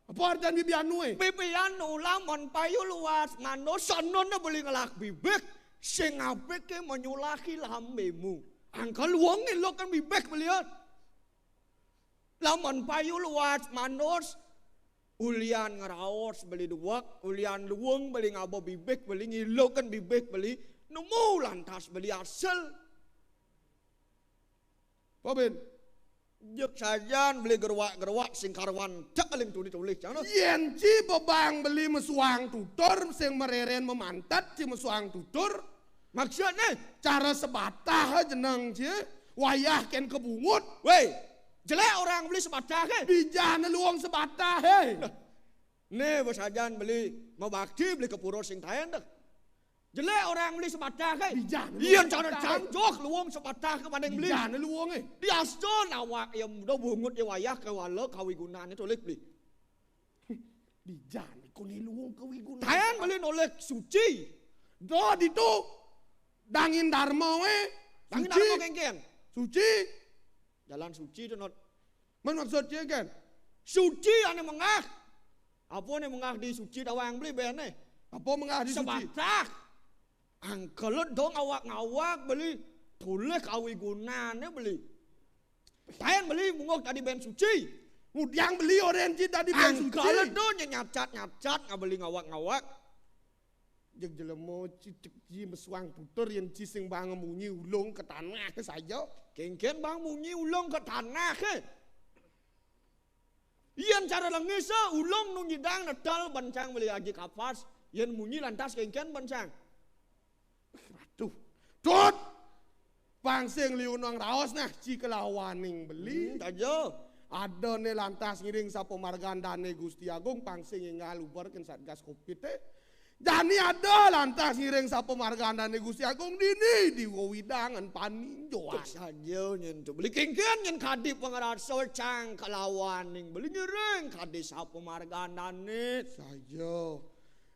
Apa arjen bibi anu, eh? Bibi anu lamun payu luas manus, sanana beli ngelak bibik, sing apiké menyulahi lambému. Angkel wong ngelokan bibik belian. Lamun payu luas manus, ulian ngraos beli duwek, ulian luung beli ngaba bibik, beli ngilukan bibik, beli nemu lantas beli asil. Pabin. Juk sajan beli geruak-geruak sing karuan cek aling tuli-tuli, cang, no? Yén ci bebang beli mesuang tutur sing mereren memantet ci mesuang tutur. Maksudné? Cara sebatah jeneng ci, wayah kén kebungut. Wéh, jelék orang beli sebatah, eh. Bijané luung sebatah, eh. Nah, né ba sajan beli mabakti beli ka pura sing taén dah. Jelék orang beli sebatah, eh. Bijané luung sebatah, eh. Iya, cara cangjoh luung sebatah ka maning beli. Bijané luung, eh. Diaston awak ya muda bungut ya wayah kawala kawigunané tolik beli. Bijané koné luung kawigunan. Taén beli nolik suci. Do ditu dangin darma wé. Dangin darma kénkén. Suci. Jalan suci to, Not. Men maksud ci kan? Suci ané mengah. Apa né mengah di suci tawang beli béné? Apa mengah di suci? Sebatah. Angkel dong awak ngawak beli. Tulih kawigunané beli. Taén beli mungguh tadi bén suci. Ngudiang beli orang ci tadi bén suci. Angkel do nyacat-nyacat ngabeli ngawak-ngawak. Jeg jelema ci cek ci mesuang tutur yén ci sing bang munyi ulung ka tanah saja. Kénkén bang munyi ulung ka tanah, eh. Yén cara lengis, ulung nu nyidang nedal bén cang beli Aji Kapas. Yén munyi lantas kéngkén bén cang. Waduh. Dut. Pang sing liunang raos nah, ci kelawaning beli. Hmm, saja. Ada né lantas ngiring sapamargan dané Gusti Agung, pang sing énggal ubar kén Satgas Covid té. Jani ada lantas ngiring sapamargan dané Gusti Agung dini di wewidangan paninjoan. Cék saja nyén to beli, kéngkén nyén kadi pangrasa cang kelawaning beli ngiring kadi sapamargan dané. Saja.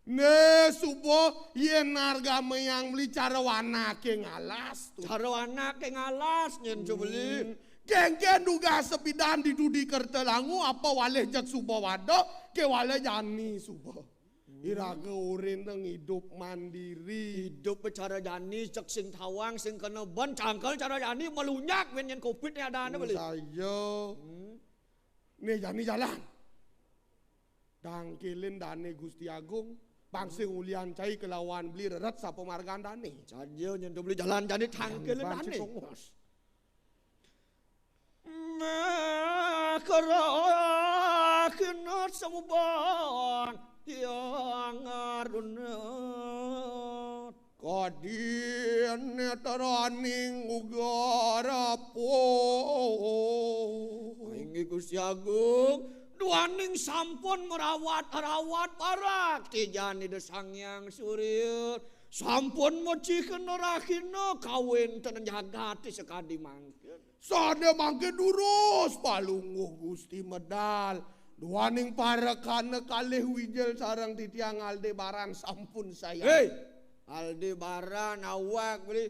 Né suba yén nargamayang beli cara wanaké ngalas to. Cara wanaké ngalas nyén to beli. Hmm. Kéngkén dugas sepidan di Dudi Kerta Langu apa walih jeg suba wada, kéwala jani suba. Hmm. Iraga urin nang idup mandiri. Idup cara jani cék sing tawang sing kena bén cangkel cara jani malunyak bén nyén Covid né adané beli. Saja. Hmm. Né jani jalan. Tangkilin dané Gusti Agung, pang sing ulian cai kelawan beli reret sapamargan dané. Saja nyén to beli jalan jani tangkilin dané. Nah, kera kena semuban yang arunat. Kadi nétraning uga rapuh. Inggih Gusti Agung, duaning sampun marawat-rawat parak tijan Ida Sang Hyang Surya. Sampun macikena rahina kawéntenan jagaté sakadi mangkin. Sané mangké durus palungguh Gusti medal. Duaning parekana kalih Wijil sareng titiang Aldebaran sampun saya. Héi, Aldebaran awak beli.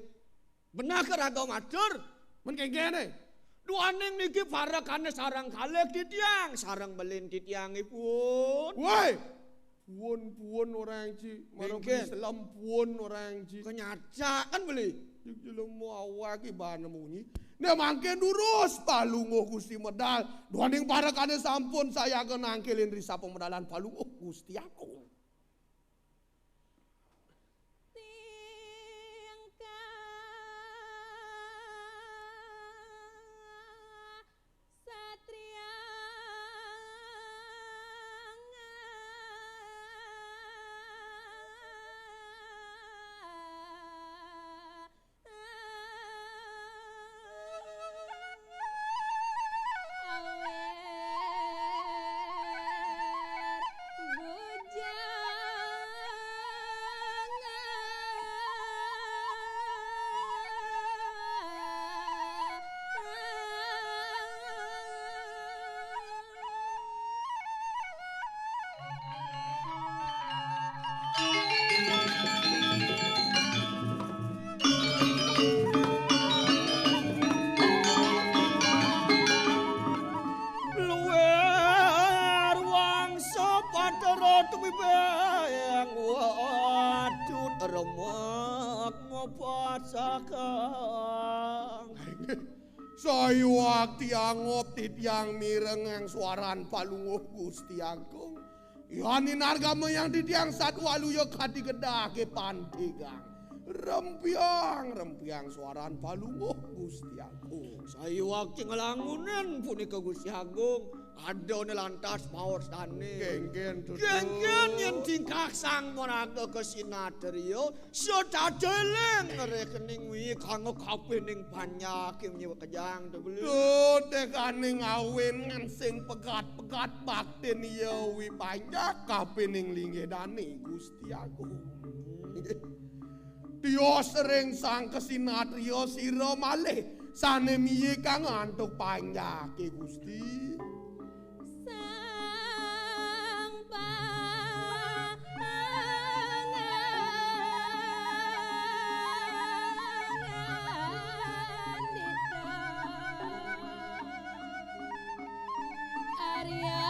Benah ka raga matur. Men kéngkéné. Duaning niki parekana sareng kalih titiang, sareng belin titiangipun. Woi, puun-puun orang ci, mara kéngkén. Beli selem puun orang ci. Kenyacakan beli. Cék jelema awak iki bana munyi. Né mangkin durus palungguh Gusti medal. Duaning parekane sampun sayaga nangkilin ri sapemedalan palungguh Gusti Agung. Tingkah satria Luwih wangsa Bathara Tumibeng wadut remek ngobasakang. Sayuwakti angop titiang mirengang swaran palungguh Gusti Agung. Yan inargamayang titiang satwaluya kadi gedahé pantigang. Rempiang, rempiang swaran palungguh Gusti Agung. Sayuwakti nglangunin punika Gusti Agung. Adané lantas paos dané. Kéngkén, Tutu. Kéngkén yén tingkah sang maraga kasinatriya, sadadéling rekening wi kanggo kapining panjak ing nyiwa kejang tebeli. Duh, tekaning awin ngan sing pegat-pegat baktin iya wi panjak kapining linggih dané Gusti Agung. Tios ring sang kasinatriya sira malih sané miyikang antuk panjaké Gusti. Sang Pangandika Arya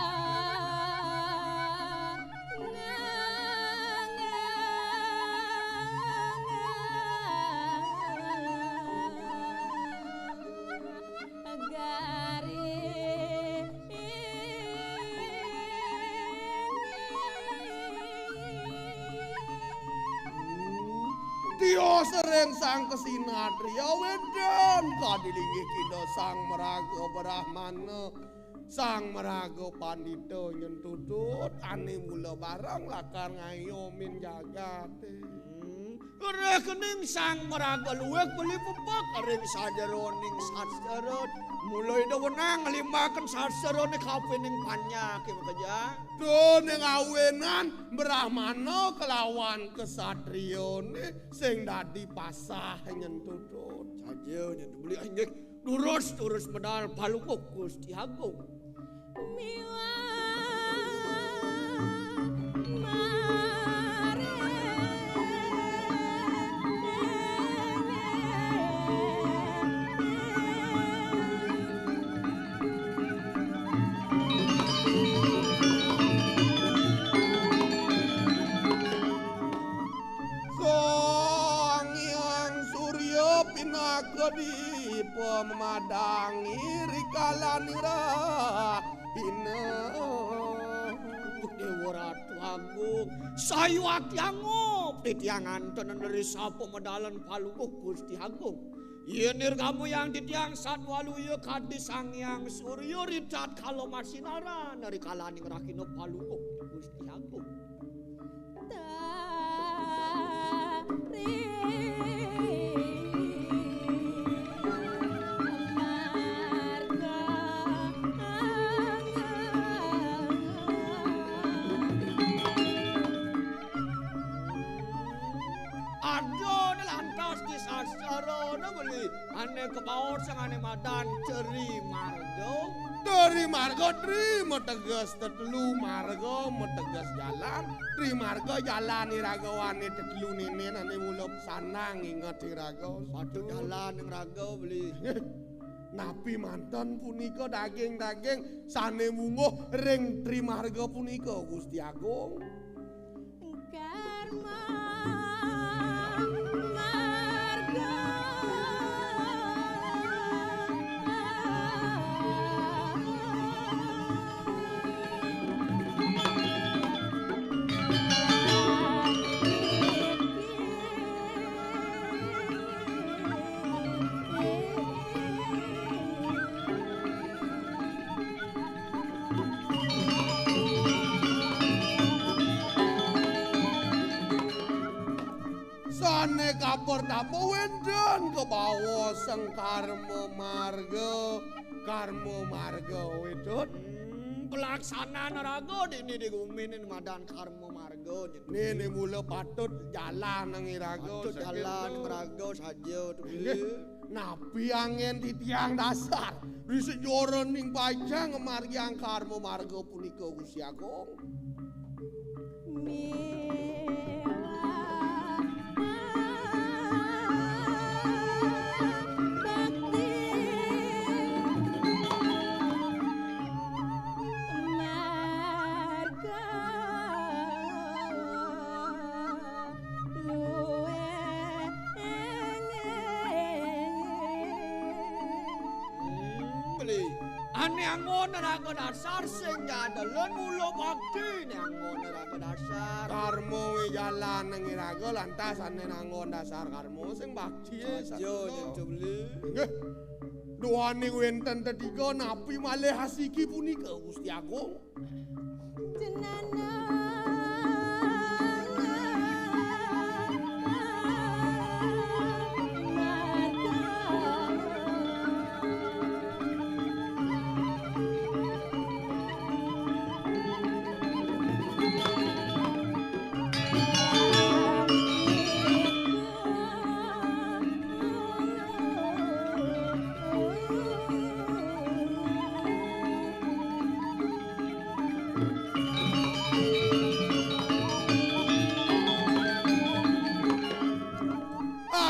Gari. Tios ring sang kasinatriya wédan kadi linggih kita sang maraga Brahmana. Sang maraga pandita nyentutut, ane mula bareng lakar ngayomin jagaté. Hmm. Rekening sang maraga luwih beli pepek ring sajeroning sastra. Mula Ida wenang nglimbaken sastrané kapining panjak, ya, makejang. Tuh ning awinan Brahmana kelawan kesatriané sing dadi pasah nyentutut. Saja nyentutut beli, inggih. Durus, durus medal Palungguh Gusti Agung. Miwah maré. Sang Hyang Surya pinaka dipa mamadangi rikalaning rahina. Déwa Ratu Agung, sayuwakti angup titiang anten neri sapa medalan Palungguh Gusti Agung. Yén nirgamayang titiang satwaluya kadi Sang Hyang Surya ritat kala masinaran rikalaning rahina Palungguh Gusti Agung. Ada lantas di sastra beli. Ané kabaos sing ané madan Tri Marga. Tri Marga, tri mateges tetelu, marga mateges jalan. Tri Marga jalan iraga ané tetelu ninin ané mula sanang inget iraga. Patut jalan ing raga beli. Napi manten punika daging-daging sané mungguh ring Tri Marga punika, Gusti Agung? Karma marga. Sané kapertama wénten kabaos sing karma marga, karma marga wédot. Hmm, pelaksanaan raga dini di gumine madan karma marga. Nini mula patut jalan nang iraga. Patut jalan raga saja tu. Nggih. Napi anggén titiang dasar? Ri sejoraning pacang ngamargiang karma marga punika, Gusti Agung. Miwah bakti marga luwih. Hmm, beli. Ané anggon raga dasar sing jadelen mula bakti, ané anggon raga dasar. Karma wijalan nang iraga lantas ané anggon dasar karma sing bakti. Saja, saja. Nyen beli. Nggih. Duaning wénten tetiga napi malih asiki punika, Gusti Agung? Jenengan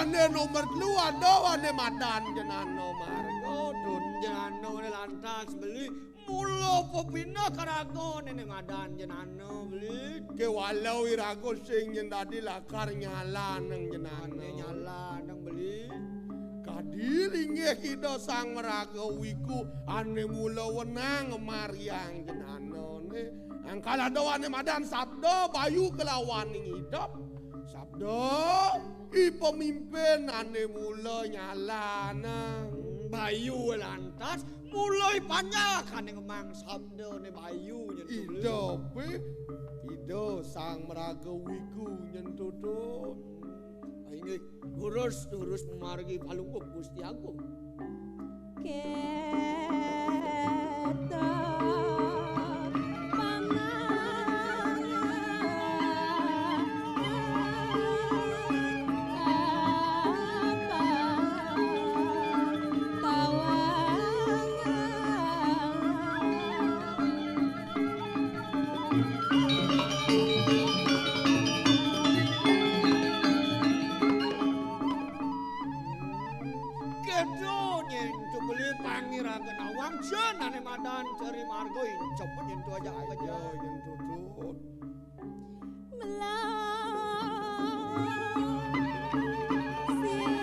Ané nomor telu ada ané madan Jenana Marga, dun Jenana ané lantas beli mula pepineh ka raga ané madan Jenana beli. Kéwala iraga sing nyén dadi lakar nyalanang Jenana. Ané nyalanang beli. Kadi linggih Ida Sang Maraga Wiku ané mula wenang ngamargiang Jenanané. Angkal ada ané madan sabda bayu kelawaning idep. Sabda i pemimpin ané mula nyalanang. Bayu lantas mulai panjakaning mang samdene Bayu nyen Ida pe, Ida Sang Maraga Wiku nyen Tutut. Inggih, durus-durus margi Palungguh Gusti Agung. Ketok panangan apa tawangan. Kedo nyen to beli pangiraga nawang, jenane madan ceri margo incep nyen to aja aja. Nyen Tutut. Melah siwa.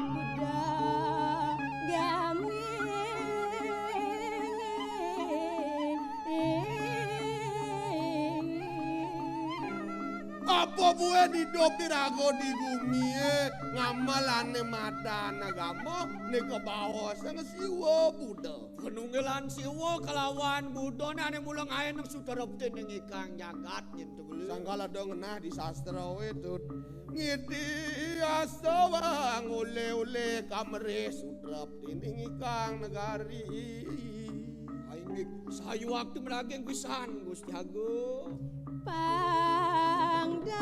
Budal gami. Apa buin idup iraga di gumie ngamalane madan agama nika baosang Siwa Buddha. Panunggalan Siwa kalawan Buddhane ane mula ngaeneng sutreptining ikang jagat nyen to beli. Sangkala da ngenah di sastra we, Tut. Ngiti astawang oleh-oleh kamrih sutreptining ikang negari. Inggih, sayuwakti meraging pisan, Gusti Agung. Pangdangan.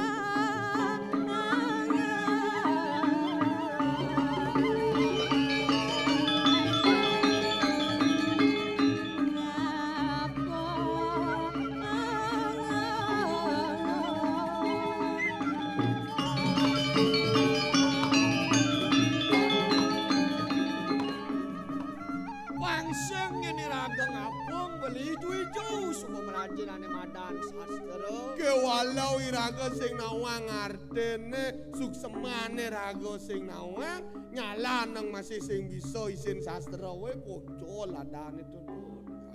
Pangsing yen iraga ngapung beli ijo-ijo suba melajenane madan sastra. Kewala iraga sing nawang artene, suksemane raga sing nawang, nyalanang masih sing bisa isin sastra we, poco ladane, Tut.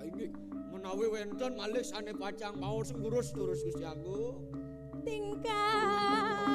Ya, inggih, menawi wenten malih sane pacang baos, durus-durus Gusti Agung. Tingkah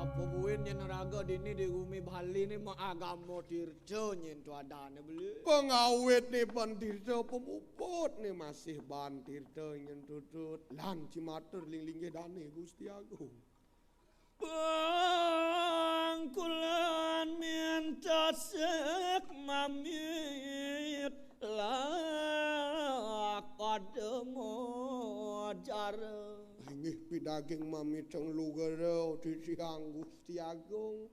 Apa buin yen raga dini di gumi Bali ni mengagama tirta nyen to adane beli. Pengawit ni ban tirta, pemuput ni masih ban tirta nyen Tutut. Lan cimatur ling linggih dane Gusti Agung. Pangkulan mintasik mamit lah pada mojar. Inggih pidaging mamiteng lugara titiang Gusti Agung.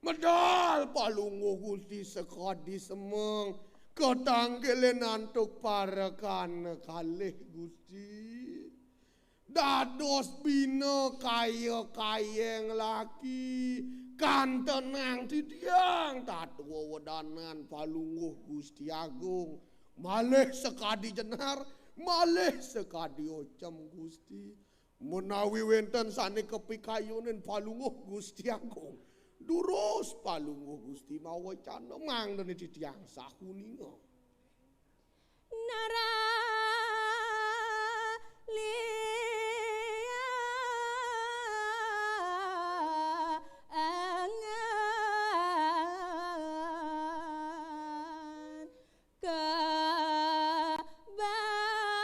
Medal Palungguh Gusti sekadi semeng, katangkilin antuk parekan kalih Gusti. Dados bina kaya kayeng laki, kantenang titiang tatua wedanan Palungguh Gusti Agung, malih sekadi jenar, malih sekadi ocem Gusti. Menawi wenten sane kapikayunin Palungguh Gusti Agung, durus Palungguh Gusti mawecana mangdene titiang sahuninga. Nara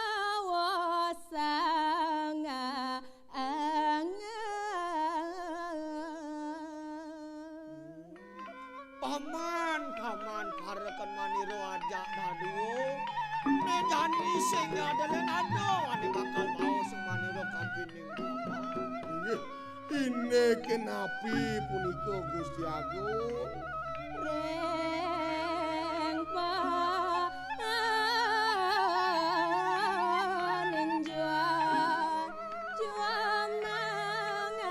Kabawa sangaangan. Paman, paman, pareken manira ajak dadua. Né jani sing ada lén ada, ané bakal baos manira kapining paman. Inggih. Inggih, kenapi punika, Gusti Agung? Ring paninjuan juang mangalinggih.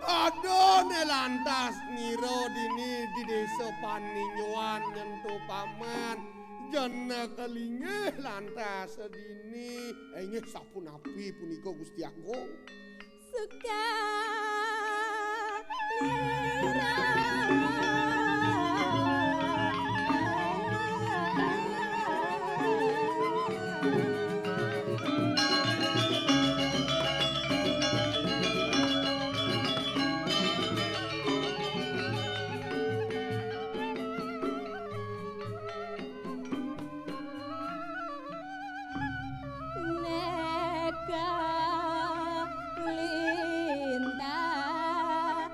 Ada né lantas nira dini di désa Paninjuan nyentuh paman. Jana kalinggih lantas dini. Eh, inggih sapunapi punika, Gusti Agung? Suka nira. Neka lintang.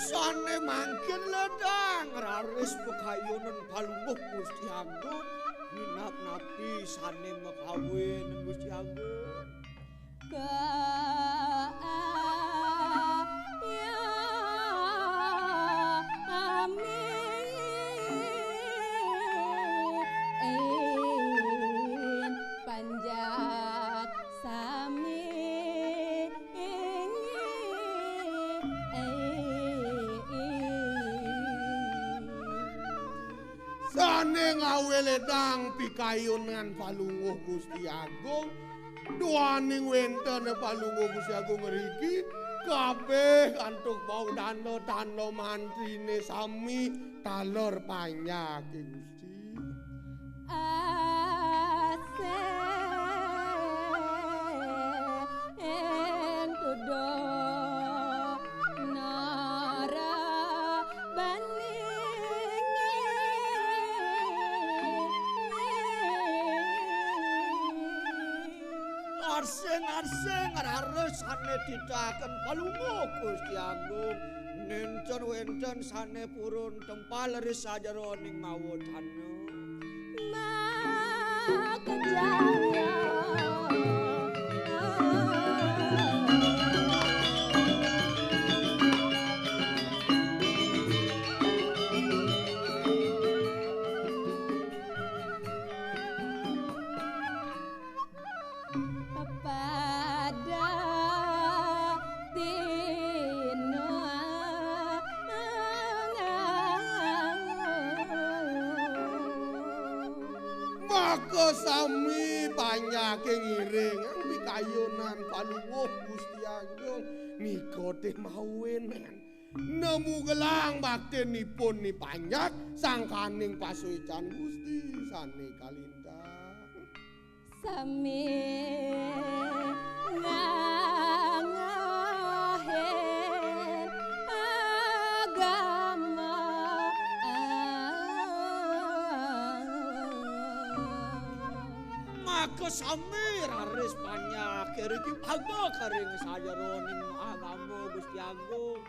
Sané mangkin ledang raris pakayunan Palungguh Gusti Agung, minab napi sané makawin Gusti Agung. Ka amin panjak sami. Sané ngawé ledang pikayunan Palungguh Gusti Agung. Duaning wénten Palungguh Gusti Agung ngriki, kabéh antuk bau dana tanda mantriné sami taler panjaké Gusti. Asing tuduh nara baning. Arsing-arsing raris sané titaken Palungguh Gusti Agung. Nénten wénten sané purun tempal ri sajeroning mawa tana. Makejaya. Pada tinuangan. Maka sami panjaké ngiringang pikayunan Palungguh Gusti Agung. Nika té mawinan. Nemu gelang baktinipun ni panjak sangkaning pasuécan Gusti sané kalintang. Sami ngangahin agama. Maka sami raris panjak riki paga karing sajeroning agama Gusti Agung.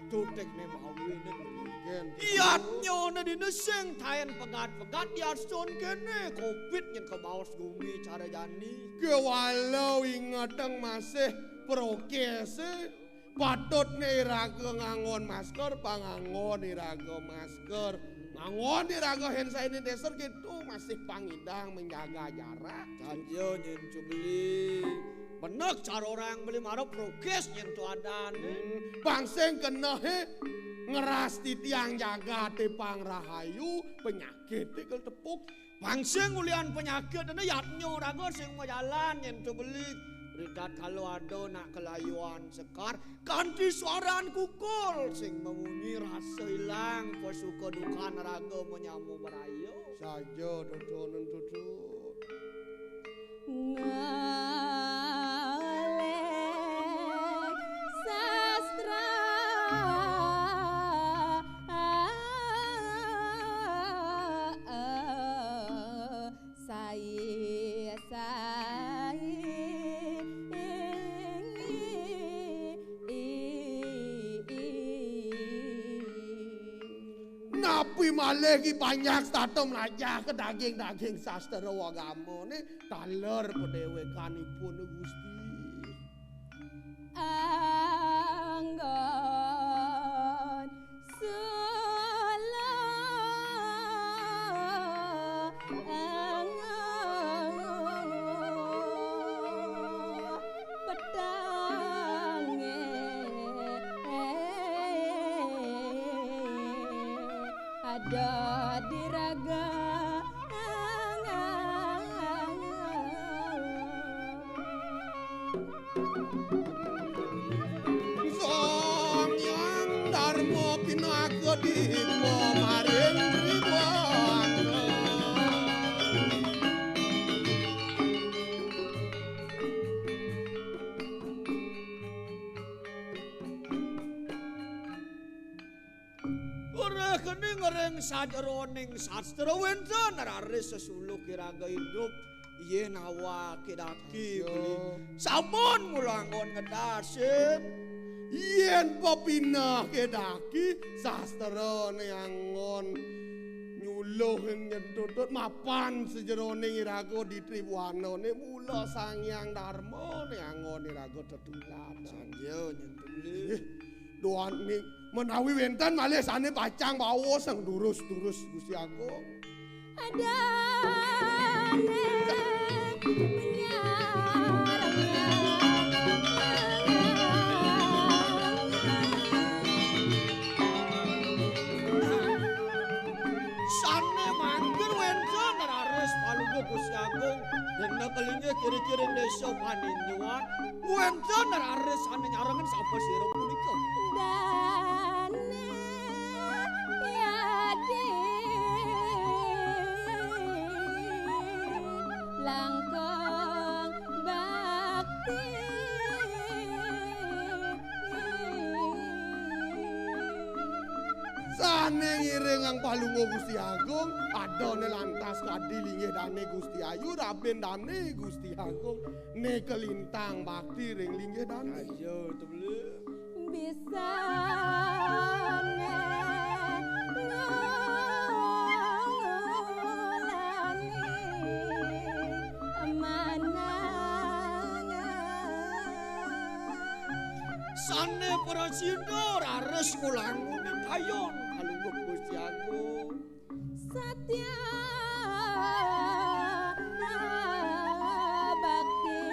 Tutik né mawinan. Yatnyana dina sing taén pegat-pegat diarsun kéné covid nyén kabaos gumi cara jani. Kéwala ingetang masih prokésé, patutné iraga nganggon masker, panganggon iraga masker. Nganggon iraga hand sanitizer gitu, masih pangidang menjaga jarak. Saja nyén cubli. Benek cara orang beli mara prokés nyén to adané. Hmm, pang sing kenehé ngeras titiang jagaté pang rahayu, penyakité kel tepuk. Pang sing ulian panyakit ene yatnya raga sing majalan yen to beli. Ritatkala ada nak kelayuan sekar, kanti suaran kukul sing memunyi rasa ilang pasuka dukan raga menyamu beraya. Saja tutunen tutut. Ngalih sastra sai, sai. Napi malih ki banyak setata mlajah ke daging-daging sastra agama ne taler padéwékanipun Gusti. Anggon sula anggon petangé ada di raga. Sang Hyang Darma pinaka dipa maring Triwangsa. Ora kene ngereng sajeroning sastra wénten raris sesuluk iraga idup. Yén awake daki beli sampun mula anggon ngedasin. Yén pepinehke daki sastrane anggon nyuluh ing nyentutut mapan sajeroning iraga di triwanane mula Sang Hyang Darmane anggon iraga tetuladan. Sanjaya nyentut beli. Duaning menawi wénten malih sane pacang baos sang durus-durus Gusti Agung. Adane menyarang. Sane mangkin wénten raris palungguh Gusti Agung. Dene kelinggih kiri-kiring desa Paninjuan. Wénten raris sane nyarengen sapa sira punika? Dane yadi langkung bakti. Sane ngiringang palungguh Gusti Agung, adane lantas kadi linggih dane Gusti Ayu, raben dane Gusti Agung, ne kelintang bakti ring linggih dane. Ayo, tebelum. Bisane ngulani manangan. Sane prasida raris ngulanguni kayon kalungguh Gusti Agung. Satya bakti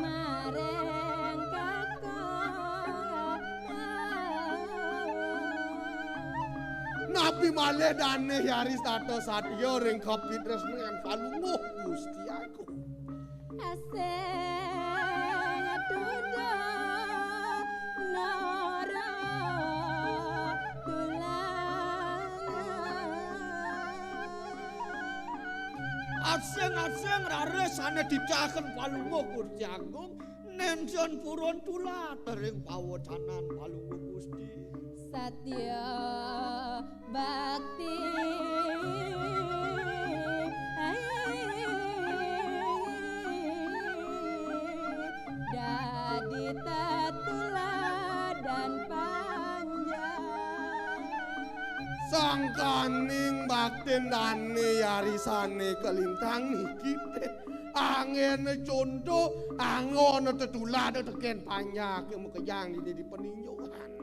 maring kakang. Napi malih dane Hyari Tata Satya ring kapitresnan palungguh Gusti Agung. Asing tuduh nara tulang. Asing-asing raris sane didahaken palungguh Gusti Agung, nenjen purun tulad ring pawecanan palungguh Gusti. Satya bakti dadi tetuladan panjang. Sangkaning baktin dane yarisane kalintang niki, anggene conto, anggone tetuladan teken panjake makejang dini di Paninjuan.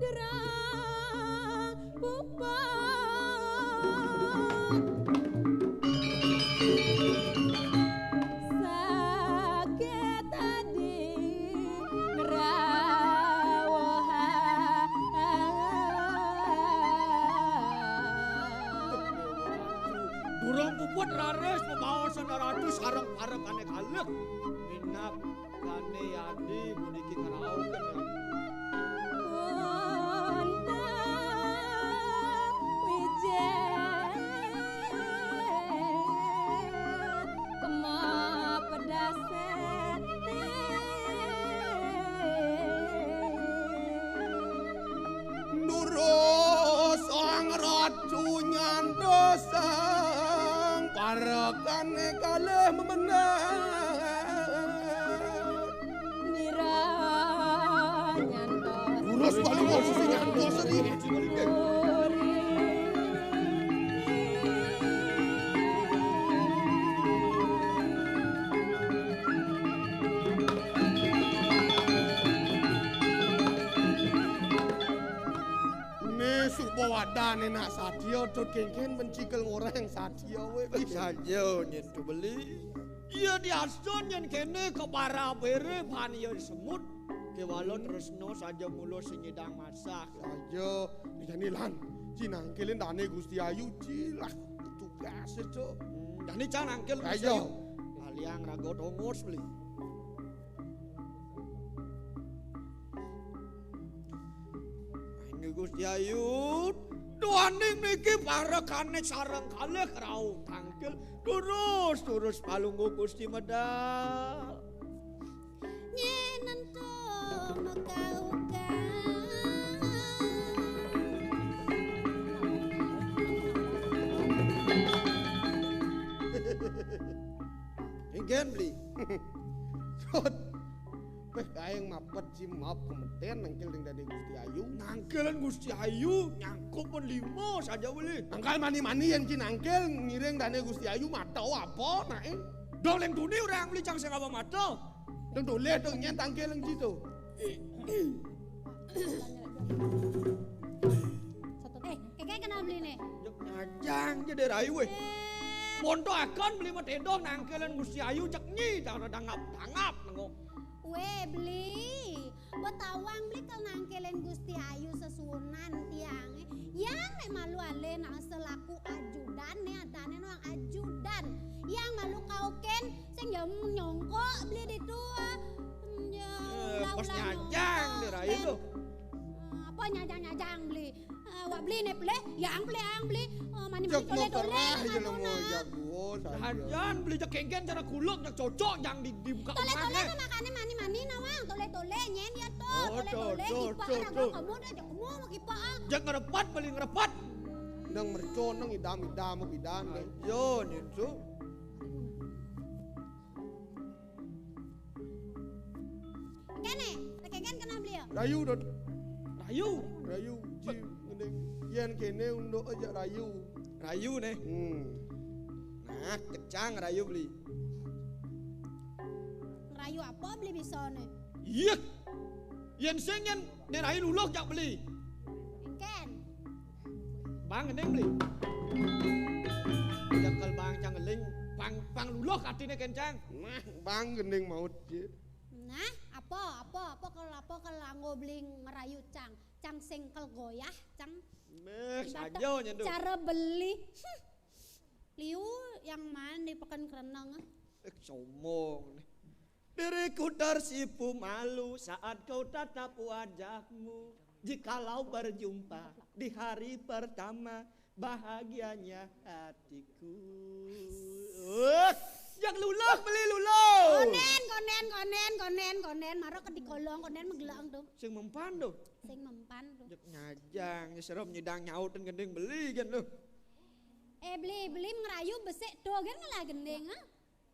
Derang pupuk sakit adi ngrawuh. Puput raris bebaosan ratu sareng parekané kalih. Minab dané yadi puniki ngraos. Wonten wijaya kema pedase. Durus sang ratu nyandosang parekané kalih memenang. Nira nyantos. Durus paling posisi nyantos di. Né suba wadané nak sadia, Dut, kéngkén mencikel ngoréng sadia wé. Saja nyén to beli. Iya diasun yén kéné kebarabéré paniya semut. Kéwala tresna saja mula sing nyidang masak. Saja, jani lan, ci nangkilin dané Gusti Ayu, ci lah tugas itu. Hmm, jani cang nangkil Gusti Ayu. Ayo. Laliang raga tongus beli. Inggih Gusti Ayu, duaning niki parekané sareng kalih rauh tangkil. Durus, durus palungguh Gusti medal. Nyén ento mekaukan. Inggih, beli. Dut. Péh, kaé mapet ci maap kemetén nangkil ring dané Gusti Ayu. Nangkilan Gusti Ayu nyangkup pun lima saja boleh. Nangkal mani-mani yén ci nangkil ngiring dané Gusti Ayu mata apa naé? Dong leng tuni orang beli cang sing apa mata. Dong toleh dong nyén tangkil leng ci to. Eh, kéngkén kenal beli né. Jek ngajang ja dé rayu wéh. Monto akan beli mah tédong nangkilan Gusti Ayu jek nyi dangap-dangap nengok. Wéh, beli. Betawang beli kal nangkilin Gusti Ayu sesuunan tiangé. Yang nek malu alih nak selaku ajudan nih, adané nuang ajudan. Yang malu kaukin sing ya nyongkok beli ditu. Ya, eh, pas nyajang nyongkok, dirayu tuh. Eh, apa nyajang-nyajang beli? Eh, wak beli né beli, yang beli, yang beli. Eh, mani-mani toleh-toleh. Jek mau kerah aja nemu, jek duo saja. Hajan beli jek kéngkén cara kuluk, jek cocok, jang di, dibuka. Toleh-toleh makané mani-mani nawang, toleh-toleh nyén ya to, oh, toleh-toleh tuh, kipak tuh, raga tuh. Kamu dah jek kamu mau kipak ah. Jek ngerepat beli ngerepat. Nang mercon, nang idam-idam, mau pidan deh. Ayo, nintu. Kéné, kéngkén kenal beli ya? Rayu, Dut. Rayu. Rayu, ci ngending. Yén kéné unduk aja rayu. Rayu né. Hmm. Nah, kecang rayu beli. Rayu apa beli bisa né? Iya. Yén sing yén né rayu luluh jak beli. Kéngkén. Bang gending beli. Jakel bang cang ngeling, bang, bang luluh katiné kéncang. Nah, bang gending maut, ci. Nah, apa, apa, apa kal, apa kal anggo beli ngerayu cang? Cang sing kal goyah, cang. Méh, ibarat saja nyendu. Cara beli. Hmm. Liu yang mana di Pekan Kereneng, ah? Eh, sombong nih. Diriku tersipu malu saat kau tatap wajahmu. Jikalau berjumpa di hari pertama, bahagianya hatiku. Eh, yang luluh beli luluh. Konden, konden, konden, konden, konden. Mara ke digolong, konden magelang tuh. Sing mempan tuh. Sing mempan tuh. Jek ngajang, serem nyidang nyautin gending beli kan lu. Eh, beli, beli ngerayu besik do kan ngelah gending, ah?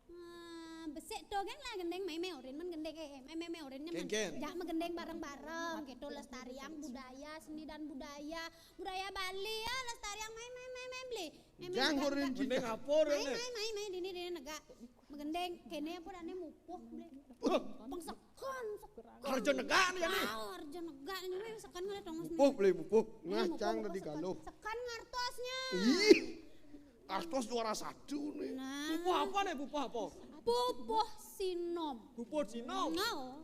Ah, besik do kan lah gending, mai mai orin men gending, eh, eh, mai mai mai orin nyaman. Kéngkén. Jak magending bareng-bareng, gitu, lestariang budaya, seni dan budaya, budaya Bali ya, lestariang mai mai mai mai beli. Mai mai jang bareng-bareng. Orin. Gending apa orin? Mai mai mai mai dini dini negak. Magending, kéné apa dané mupuh beli. Hah? Pengsekan, sekan. Kerja negak nih, ya, nih? Ah, kerja negak nih, mai sekan ngeliat dong. Mupuh beli, mupuh. Nah, mupuh, cang mupuh, tadi sekan. Galuh. Sekan ngartosnya. Ih. Artos juara satu nih. Nah. Pupuh apa nih, pupuh apa? Pupuh sinom. Pupuh sinom. Nah,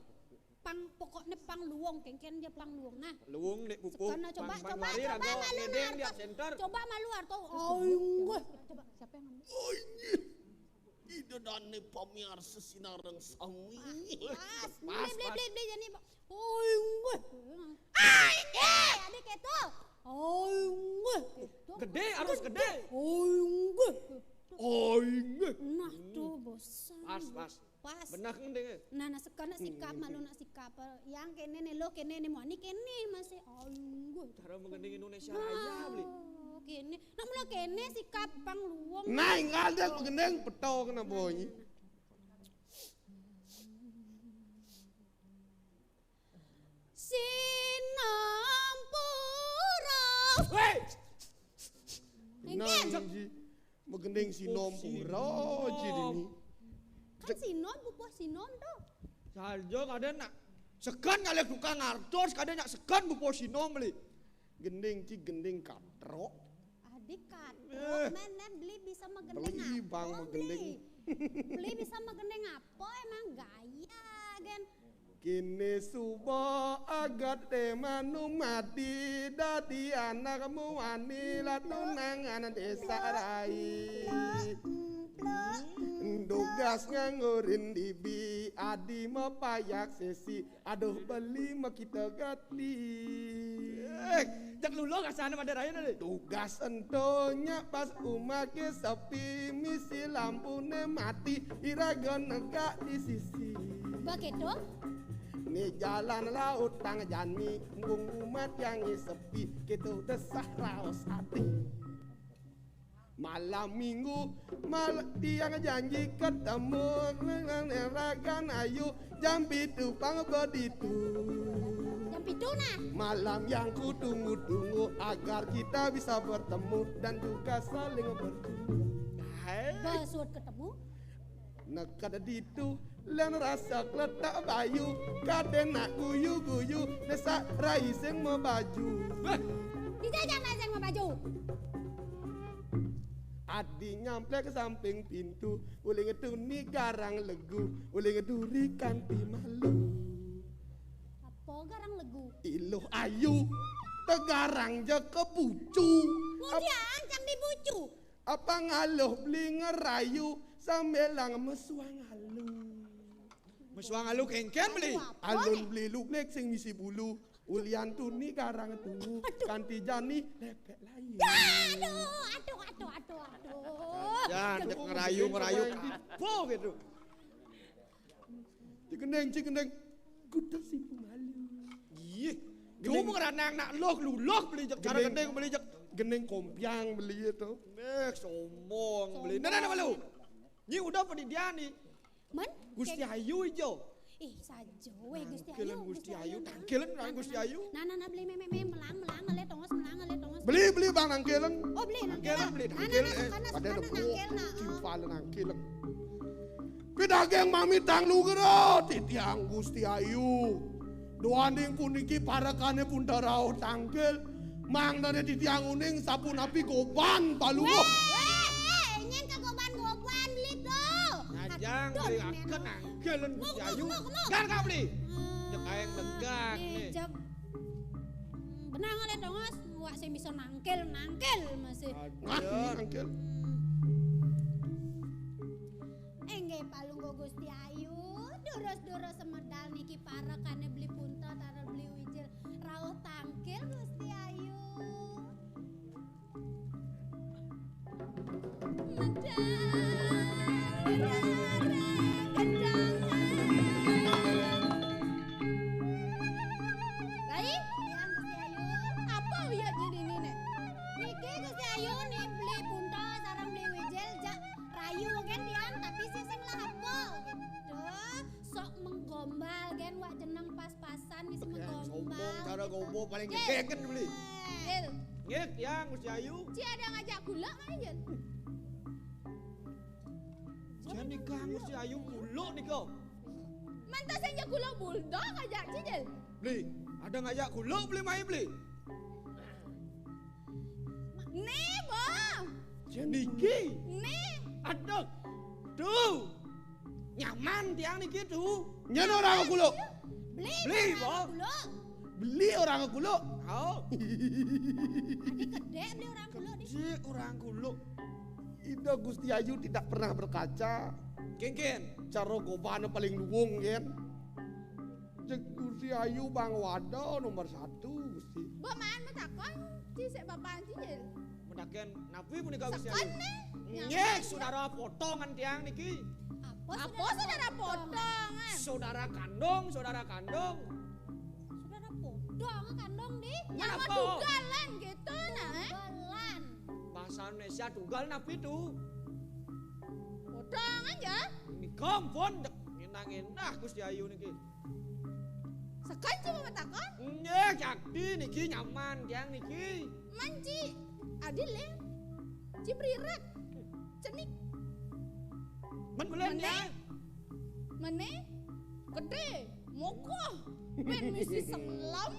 pang pokoknya pang luwung, kéngkén ja pang luwung. Nah. Luwung nih Pupuh, sekarang coba, coba, coba malu, Arto. Coba malu, Arto. Oh, enggak. Coba, siapa yang ngambil? Oh, iya. Ida dane pamiarsa sinareng sami. Pas, pas, beli, beli, beli, jani, Pak. Oh, enggak. Ah, ini. Ada keto. Oh, enggak. Keto. Gede, harus gede. Oh, enggak. Oh, enggak. Nah, tuh, bosan. Pas, pas. Pas. Benar kan, Deng? Nah, nah, sekarang nak sikap, malu nak sikap. Yang kene ne lo, kene ne muani, kene masih. Oh, enggak. Cara mengendeng Indonesia Raya, beli. Oh, kene. Nak mula kene sikap pang luwung. Nah, enggak ada mengendeng, petau kena bunyi. Sinampura. Hei! Nah, Ji. Megending sinampura, Ji, dini. Kan sinom, pupuh sinom tu. Saja kada nak. Sekan ngalih tukang artos, kada nak sekan pupuh sinom beli. Gending, Ji, gending katrok. Adik katrok, eh. Mana beli bisa megending beli apa, bang, megending. Beli? Beli bisa megending apa, emang gaya, gen. Kini suba agat te manu mati, dadi anak muani la tunangan desa rai. Dugas nganggurin dibi, adi mapayak sesi, aduh beli makita gati. Eh, jak luluh kasana pada raya na, deh. Dugas entonya pas umake sepi, misi lampune mati, iraga negak di sisi. Begitu? Ni jalan laut tang jani, embung umat yang sepi, kitu desah raos ati. Malam minggu, mal tiang janji ketemu dengan ragan ayu, jam pitu pang beditu. Jam pitu nah. Malam yang ku tunggu-tunggu agar kita bisa bertemu dan juga saling bertemu. Hai. Basuh ketemu. Nekad ditu, len rasa kletak bayu, kada nak guyu-guyu, desak rai sing mabaju. Wah, dijajah rai sing mabaju. Adi nyamplek ke samping pintu, uling tuni garang legu, uling duri kanti malu. Apa garang legu? Iluh ayu, tegarang je ke bucu. Mudian cang dibucu. Apa ngaluh beli ngerayu sambilang mesuang alu. Mesuang alu kengken beli. Apa alun ni? Beli luglek sing misi bulu. Ulian tuni garang tunggu. Aduh. Kanti jani lepek layu. Aduh, aduh, aduh, aduh, aduh. Jan, cek ngerayu, ngerayu. Apa gitu? Cigendeng, cigendeng. Gudeg simpu malu. Ih, gendeng. Cuma ngeranang nak loh, luluh beli jek, cara gendeng, gendeng beli jek. Gendeng kompiang beli itu. Neh, sombong beli. Nah, nah, nah, malu. Nyi udah pendidian nih. Men? Gusti Ayu ijo. Ih, saja weh Gusti Ayu. Tangkilan Gusti Ayu, tangkilan Gusti Ayu. Nah, nah, nah, beli meme, meme, melang, melang, ngelet tongos, melang, ngelet tongos. Beli, beli, Bang, nangkilan. Oh, beli, nangkilan. Nangkilan, beli, nah, nangkilan, nah, eh, sekarang, pada sekarang, nangkil, nah, oh. Timpal nangkilan. Pidaging mamitang nugra, titiang Gusti Ayu. Duaning puniki parekane pun tarauh tangkil. Mangdane titiang uning sapunapi goban paluh. Weh, weh, nyen ke goban-goban, beli tuh. Ngajang, aduh, beli akan nangkilan Gusti Ayu. Muk, muk, muk, muk. Gal kau beli. Hmm, cek aeng legan nih, nih. Cek. Hmm, benang ale tongos, wak sing bisa nangkil, nangkil masih. Aduh. Nah, nangkil. Hmm. Enggih palungguh Gusti Ayu, durus-durus semedal niki parekane beli punta, taruh beli wijil, rauh tangkil Gusti Ayu. Medal rare gendang. Baik, yang Gusti Ayu. Apa wiaknya dini, Nek? Niki Gusti Ayu nih beli punta sareng beli wijil, jak rayu kan tiang, tapi sing sing lah apa gitu. Sok menggombal kan, wak jeneng pas-pasan nih, sing menggombal. Cara gitu. Gombal paling gede kan beli. Jil. Nggih, tiang Gusti Ayu. Ci ada ngajak gula mana, Jil? Jan nikah Gusti Ayu gula nika. Mantas sing jak gula buldo ngajak ci, Jil. Beli, ada ngajak gula beli mai beli. Nih, Bang. Jan niki. Nih. Aduh. Tuh. Nyaman tiang niki tuh. Nyen ora gula. Beli, beli, Bang. Gula. Beli orang Kuluk. Oh. Adi kedék beli orang Kuluk, Dik. Kedék orang Kuluk. Ida Gusti Ayu tidak pernah berkaca. Kéngkén. Cara gobané paling luung, kén. Jeg Gusti Ayu Bang Wada nomor satu, Gusti. Mbok maan matakon, ci sik bapak ci, Jil. Mendaken napi punika, Gusti Ayu? Sekon, né. Nggih, saudara potongan tiang niki. Apa saudara potongan? Saudara kandung, saudara kandung. Saudara potongan kandung, Dik. Napa? Nyawa tugalan gitu, nah, eh? Tugalan. Bahasa Indonesia tugal napi tu? Potongan ya? Nika ampun, dek, ngenah-ngenah Gusti Ayu niki. Sekon cuma matakon? Nggih, jakti niki nyaman tiang niki. Manci, adil ya. Ci prirat. Cenik. Men belum. Mené? Ya. Mené? Gedé, mokoh. Bén misi selem.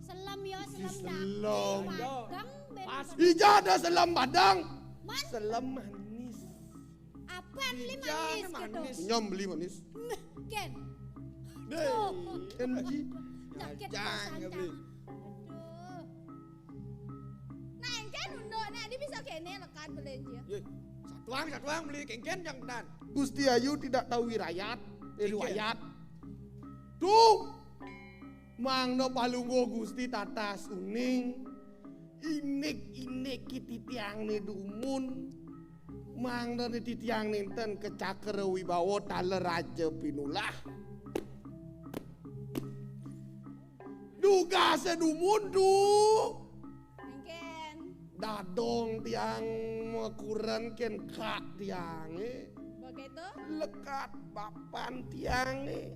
Selem ya, selem. Selem. Padang, bén. Ija ada selem padang. Man? Selem manis. Apa yang manis gitu? Manis. Nyom beli manis. Meh, kén. Deh, kén ji. Sakit. Jangan beli. Aduh. Nah, éngkén unduk, nah, adi bisa kéné lekad belénja. Yé, satuang, satuang beli kéngkén jang pedan. Gusti Ayu tidak tahu wirayat, eh, riwayat. Tuh, mangda Palungguh Gusti tatas uning, inik-inik titiang né dumun, mangda titiang nénten kecakra wibawa tala raja pinulah. Dugasé dumun tu. Éngkén. Dadong tiang makuren kén kak tiangé. Begitu? Lekad bapan tiangé.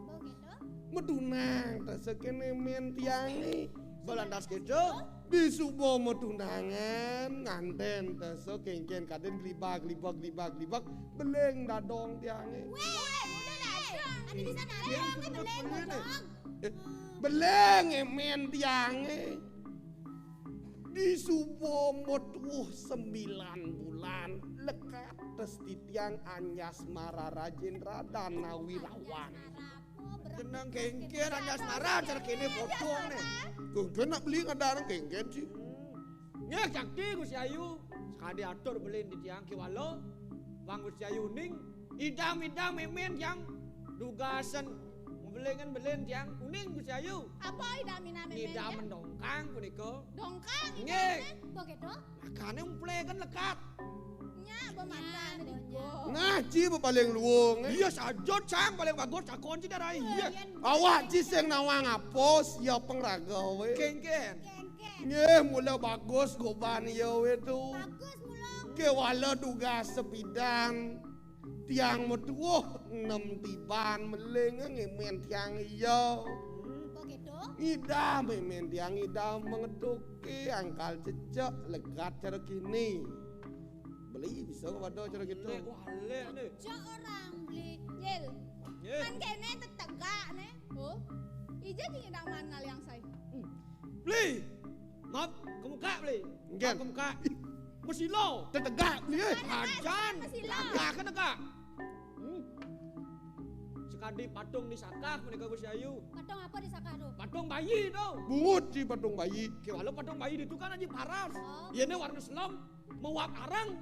Begitu? Medunang tasa kén émén tiangé. Belantas kéto. Disuba medunangan ngantén tasa kéngkén kadén glibag, glibag, glibag, glibag. Beling dadong tiangé. Wéh, udah dadong. Ada bisa dadong, beling dadong. Eh, beling émén tiangé. Disuba metuh sembilan bulan, lekad testi tiang Anjas Mara Rajendra Danawirawan. Jeneng kéngkén Anjas Mara, cara kéné potong né. Kéngkén nak beli ngadané kéngkén sih. Nggih, jakti Gusti Ayu. Sakadi atur belin titiang kéwala. Bang Gusti Ayu uning, idam-idam mémén tiang dugasén mabelingén belin tiang uning Gusti Ayu. Apa idam-idam mémén? Ngidam dongkang punika. Dongkang? Nggih. Idam, eh? Begitu? Makané umplékén lekad. Nya, bematan. Nah, ci paling luung, eh. Iya, saja cang paling bagus, cakon ci darai. Iya. Awak ci sing nawang apus, ya pengraga wé. Kéngkén. Nggih, mula bagus goban iya wé tu. Bagus mula. Kéwala dugas sepidan. Tiang metuh nem tiban meling ngémén tiang iya. Begitu? Ngidam mémén tiang ngidam mengetuké angkal cecek legat cara kéné. Beli bisa pada cara gitu. Lek walek né. Cok orang beli. Jil. Nggih. Kan kéné tetegak né. Oh. Ija ci ngidang maan ngaliang sai. Beli. Maaf, kemuka beli. Nggih. Maaf, kemuka. Mesila. Tetegak beli, eh. Ajan. Mesila. Tegak kan tegak. Hmm. Sekadi patung disakah punika Gusti Ayu. Patung apa disakah tu? Patung bayi tu. Bungut ci patung bayi. Kéwala patung bayi ditu kan aji paras. Oh. Yéné warna selem. Mawap arang.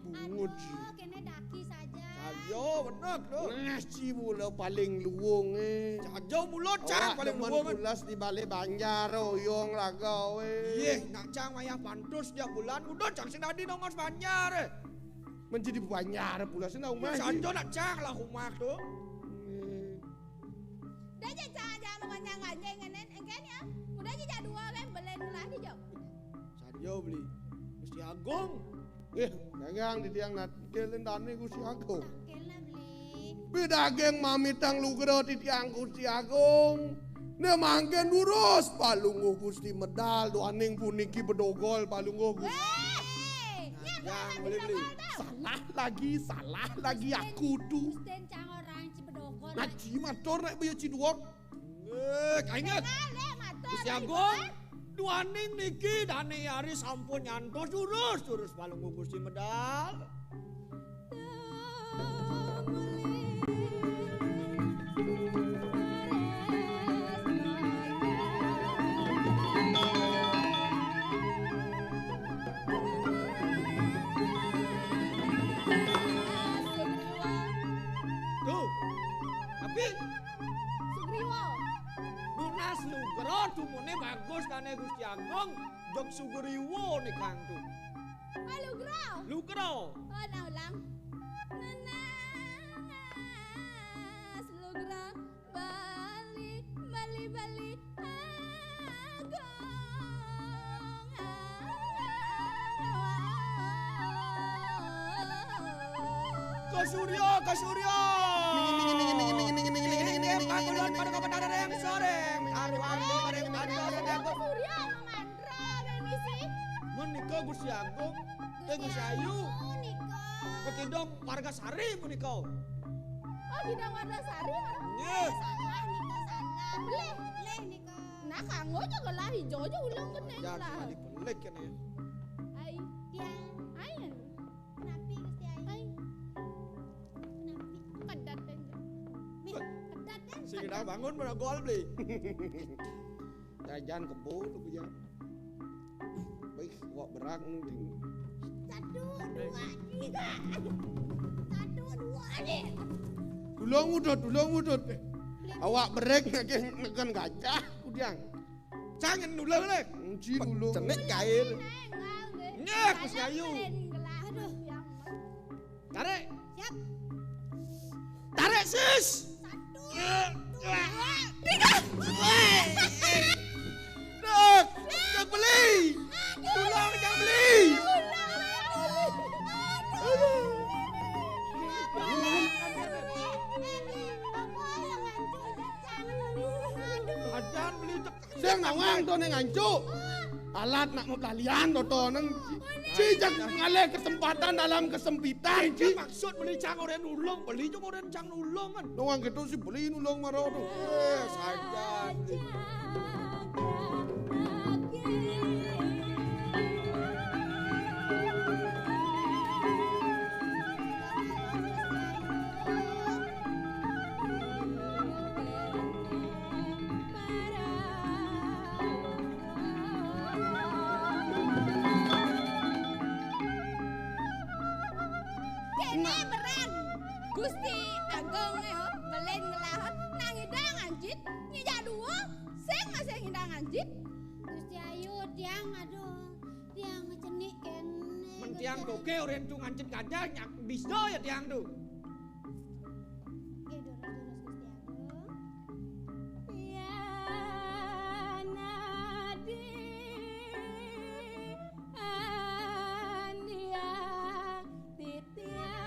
Bungut ci. Aduh, kéné daki saja. Saja, bener tu. Nah, ci mula paling luung, eh. Saja mula, cang, awak paling demen luung, eh. Pulas di balé banjar, oyong raga, eh. Yéh, nak cang wayah pantus tiap bulan, udah cang sing dadi nongos banjar, eh. Menjadi banjar pulas, nah, umah. Saja nak cang lah umah tu. Eh. Dah ja, cang, cang, manganyang-nganyang, ngenen, engken ya. Udah ja, ja dua kan, belen lah di jok. Saja beli. Gusti Agung. Eh, dagang di tiang nat-, kelen dane Gusti Agung. Takil lah beli. Bidaging mamitang lugra di tiang Gusti Agung. Ne mangken durus, palungguh Gusti medal, duaning puniki bedogol, palungguh Gusti. Weh! Yang beli, beli. Salah lagi, salah lagi aku tu. Gusten cang orang ci bedogol. Nah, ci matur nek beli ci duwok. Eh, kainget. Gusti Agung, duaning niki dane ari sampun nyantos durus, durus palungguh Gusti medal. Karo dumune bagus kane Gusti Agung, jog Sugriwa ning kangku. Oh, Lugro. Lugro. Oh, nah, ulang. Nenas Lugro beli, beli, beli Agung. Ka Surya, ka Surya. Inggih, pakulon paduka Betara Reng Soreng. Aruan Betara Reng Soreng. Surya, Mang Andra, permisi. Menika Gusti Agung. Teh Gusti Ayu. Agung nika. Bekidong warga Sari menika. Oh, kidong warga Sari, Mang? Nggih. Salah nika, salah. Belih. Belih nika. Nah, kanggo aja gelah ijo aja ulung kene. Ya, lah. Cuma dibelik kene. Ai. Tiang. Ai. Kenapi, Gusti Ayu? Ai. Kenapi? Kedat, kan? Mih, wah, kedat, kan? Sing kedat. Kita bangun pada gol, beli. Jajan kebo tu, bujang. Baik, awak berak ni, ding. Satu, dua, tiga. Satu, dua, ni. Tulung udut, tulung udut. Awak berek ngagih negen gajah, kudiang. Jangan nulung, lek. Kunci nulung. Cenik kail. Nyeh, Gusti Ayu. Aduh. Tarik. Siap. Tarik, sis. Satu, dua, tiga. Weh. Dek, dek beli. Tulung, dek beli. Aduh. Ajan beli cek. Sing nawang to ning anjuk. Alat nak mepelalian to, to nang ci jak ngalih kesempatan dalam kesempitan, ci. Maksud beli cang orang nulung, beli cang orang cang nulung kan. Nawang gitu si beli nulung maro to. Eh, saja. Kene beran Gusti Agung, yo, belen ngelahon nang idang anjit, ngijak dua, sing masih ngidang anjit. Gusti Ayu, tiang, aduh, tiang ngecenik kene. Men tiang toke orang tu ngancit gajah, nyak bisa ya tiang tu. Nggih, durus-durus, Gusti Agung. Ya, nadi, andia, titiang.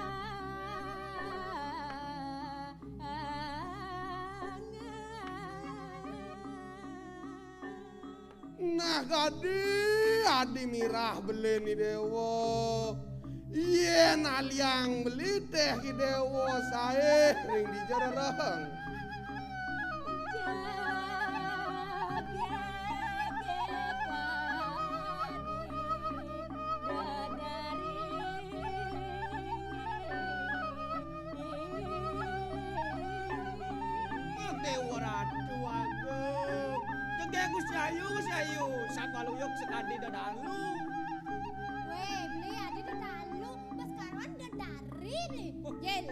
Nah, kadi adi mirah belen i dewa. Yen aliang beli teh ki dewa sae ring di jerereng. Dewa Ratu Agung. Jegé Gusti Ayu, Gusti Ayu. Sapa luyuk sekadi dedalu. Wéh, beli adi dedalu, bes karuan dedari né. Oh. Jil.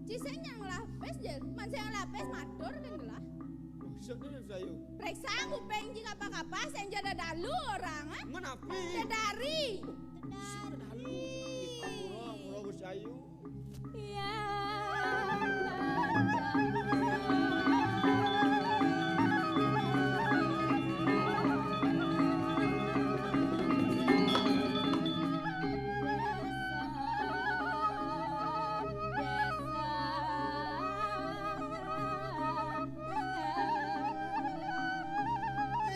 Ci sing nyang lapis, Jil. Man sing lapis matur kan gelah. Maksudnya, Gusti Ayu? Preksa kuping ci kapa-kapa, sing ja dedalu orang, ah. Menapi? Dedari. Dedari. Pura-pura, Gusti Ayu.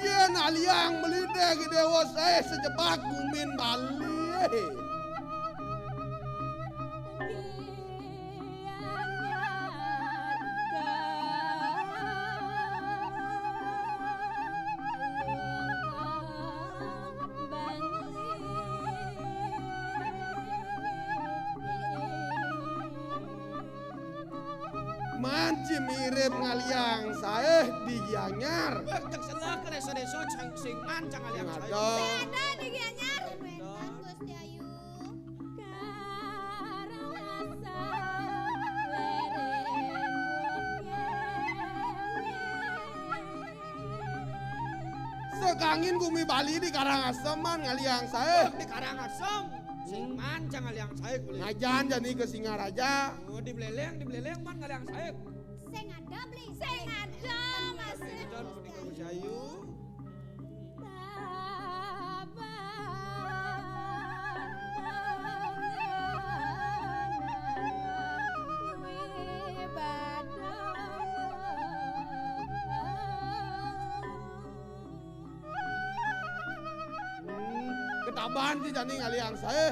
Yén aliang melidéh gedé wosé sejebak gumin Bali. Man ci mirip ngaliang saé di Gianyar. Wah, tek salah ke desa-desa cang sing man cang ngaliang saé. Ada. Beda di Gianyar. Beda, Gusti Ayu. Karasa lereng. Kangin gumi Bali di Karangasem man ngaliang saé. Di Karangasem. Sing man cang ngaliang saé kulit. Ngajan jani ka Singaraja. Oh, di Bléléng, di Bléléng man ngaliang saé. Sing ada, Bli. Sing ada, Mas. Sayu. Hmm, ketaban ti jani ngaliang saé.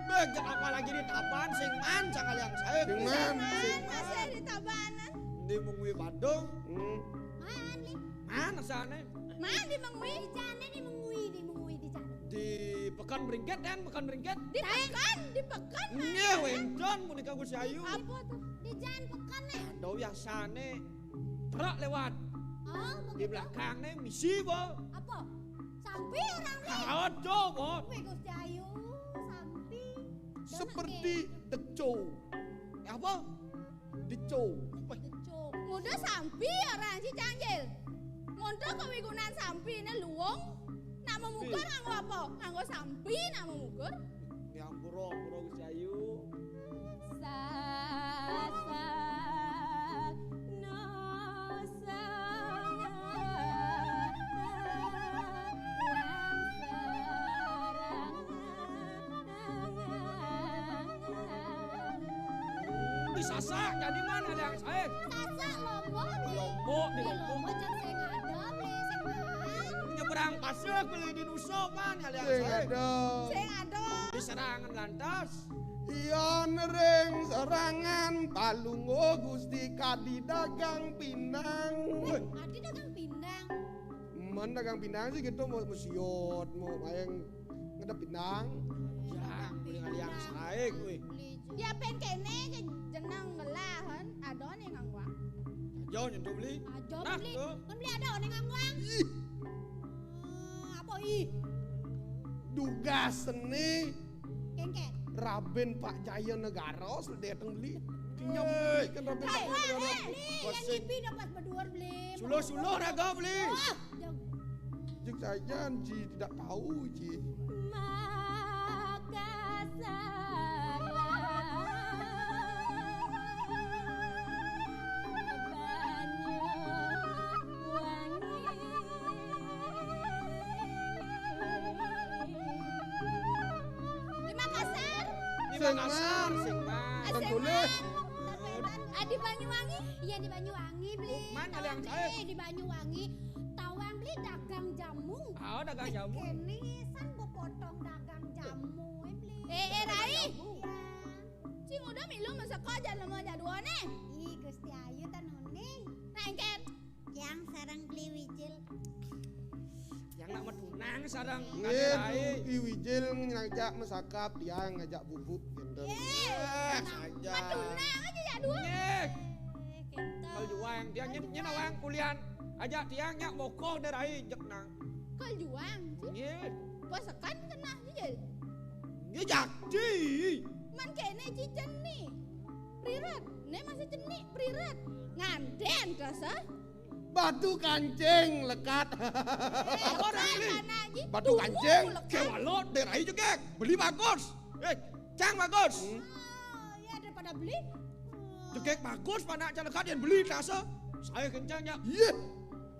Bejek apa lagi ditaban, sing man cang ngaliang saé. Sing man. Sing man, masih ditabanan. Di Mengwi Badung. Hmm. Man, Li. Man, asané. Man di Mengwi. Di jane di Mengwi, di Mengwi di jane. Di Pekan Beringkit, kan? Pekan Beringkit. Di Pekan, di Pekan. Nggih, wénten punika Gusti Ayu. Apa tuh? Di jalan Pekan, né. Ada biasané truk lewat. Oh, begitu. Di belakangné misi, Bo. Apa? Sampi orangné. Ada, Bo. Wih, Gusti Ayu, sampi. Seperti deco. Apa? Deco. Deco. Muda sampi orang si Canggil. Muda kewigunan sampi né luwung. Nak memukur nganggo apa? Nganggo sampi nak memukur. Yang pura-pura Gusti Ayu. Sasak no sanga. Disasak, jadi mana yang saé? Sasak Lombok, Bli. Lombok, di Lombok. Lombok, cek sing ada, Bli, sing mahal. Nyebrang pasir, Bli, di Nusa, pan, yang saé? Sing ada. Diserangan lantas. Iya nering serangan, palungguh Gusti kadi dagang pindang. Wéh, adi dagang pindang. Men dagang pindang sih gitu, mau, mau siot, mau main ngedep pindang. Jang, kuwi ngaliang saé kuwi. Ya ben kene ke jeneng ngelahan, ada nih ngangguang. Aja nyentuh Bli. Aja nah, Bli. Tuh. Kan Bli ada nih ngangguang. Ih. Eh, apa ih? Dugas seni. Kengken. Raben Pak Jaya Negara, sudah datang Bli. Kenyam Bli, kan Raben Pak Jaya Negara. Bli, yang ngipi dapat berdua Bli. Suluh-suluh raga Bli. Wah, jauh. Jeng sajan, Ji, tidak tahu, Ji. Makassar. Banyuwangi. Di Makassar. Di Makassar, sing man. Sing man. Kan boleh. Ah, di Banyuwangi? Iya, di Banyuwangi, Bli. Mana yang saya? Eh, di Banyuwangi. Tawang Bli dagang jamu. Ah, dagang jamu. Kene san bepotong dagang jamu, eh, Bli. Eh, eh, Rai. Iya. Cing udah milu masuk kok jangan mau jaduane. Ih, Gusti Ayu tanune. Nah, engket. Yang sarang Bli Wijil. Yang nak medunang sarang. Nggih, Rai. Bli Wijil ngajak mesakap, dia ngajak bubuk, gitu. Eh, saja. Medunang aja ya dua. Nggih. Eh, kentang. Kalau juang, dia nyen, nyen awang kulian. Ajak tiang nyak mokoh deh Rai, jek nang. Kalau juang, sih. Nggih. Pasekan kena, Wijil. Nggih, jakti. Man kene cicen nih. Prirat. Né masih cenik, prirat. Ngandén, dasar. Batu kancing lekat. Eh, apa, Bli? Batu kancing. Kewalo, dek Rai jegek. Beli bagus. Eh, cang bagus. Hmm. Oh, ya daripada beli. Jegek bagus, panak cang lekat, yang beli, dasar. Saya kencang, ya. Iya.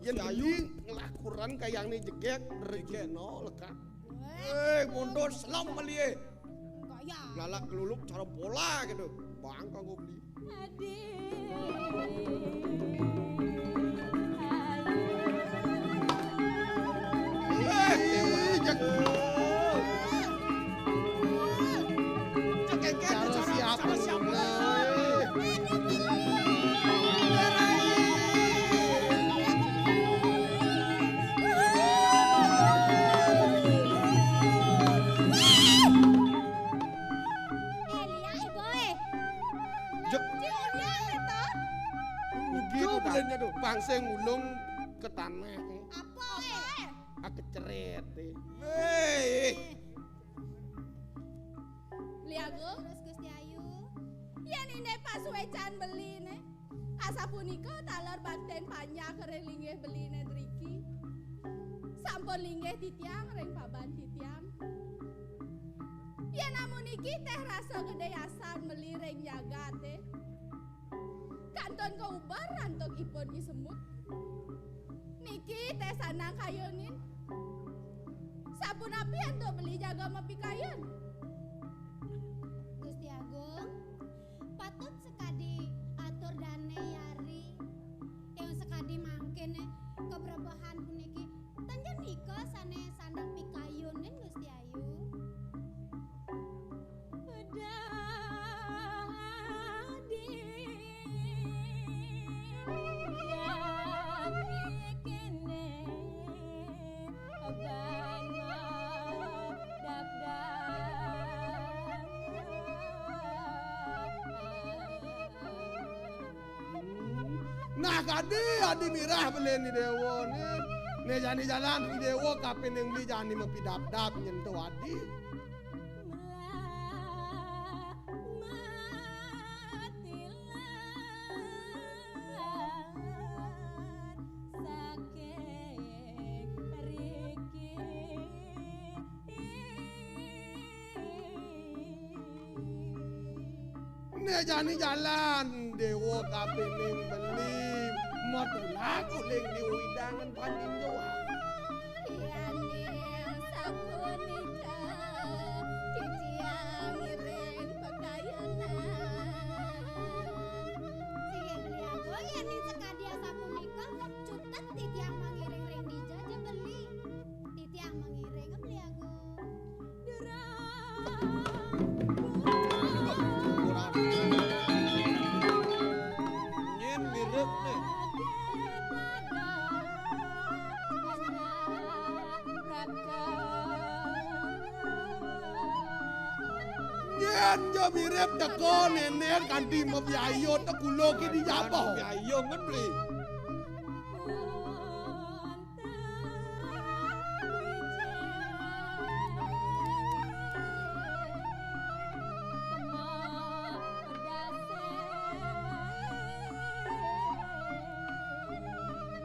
Yang beli ngelakuran kayak ini jegek, rejeno lekat. Eh, mundur selam beli, eh. Enggak ya. Lalak kelulup cara bola gitu. Bang kanggo beli. Aduh. Eh, jak. Cara siapa? Eh, liak, eh, boy. Jek. Liak, eh, toh. Ugi tuh, tuh. Bang sing ngulung ke tanah, eh. Apa, eh? Ah, keceret, eh. Wéh. Liak, Gung. Terus, Gusti Ayu. Yén Ine pas wécan beliné. Asapunika taler bakten panjak ring linggih beliné driki. Sampi Pun linggih titiang ring paban titiang. Yén amun niki téh rasa gedé asan meli ring jagaté. Kantun kauber antuk ipun Ki Semut. Niki téh sandang kayunin. Sapunapi antuk beli jaga mapikayun? Gusti Agung, patut sakadi atur dané yari. Yén sakadi mangkin, eh, kabrebehan puniki. Tan ja nika sané sandang pikayunin Gusti Ayu. Dadi dadi kéné ban madapdap. Nah, kadi adi mirah belin di déwa né. Né jani jalan di déwa kapining beli jani mapidapdap nyentuh adi. Melah matilan saking riki. Né jani jalan, déwa kapining beli, matulak uling di uidangan paninjoan. Yén sapunika, titiang ngiring pakayunan. Singgih beli agung, yén sakadi asapunika, cutet titiang mangiring ring dija ja beli. Titiang mangiring beli agung. Nyén mirip né. Nyén ja mirip teka nénén kanti mabiayun, kula ki di jaba. Mabiayun kan beli.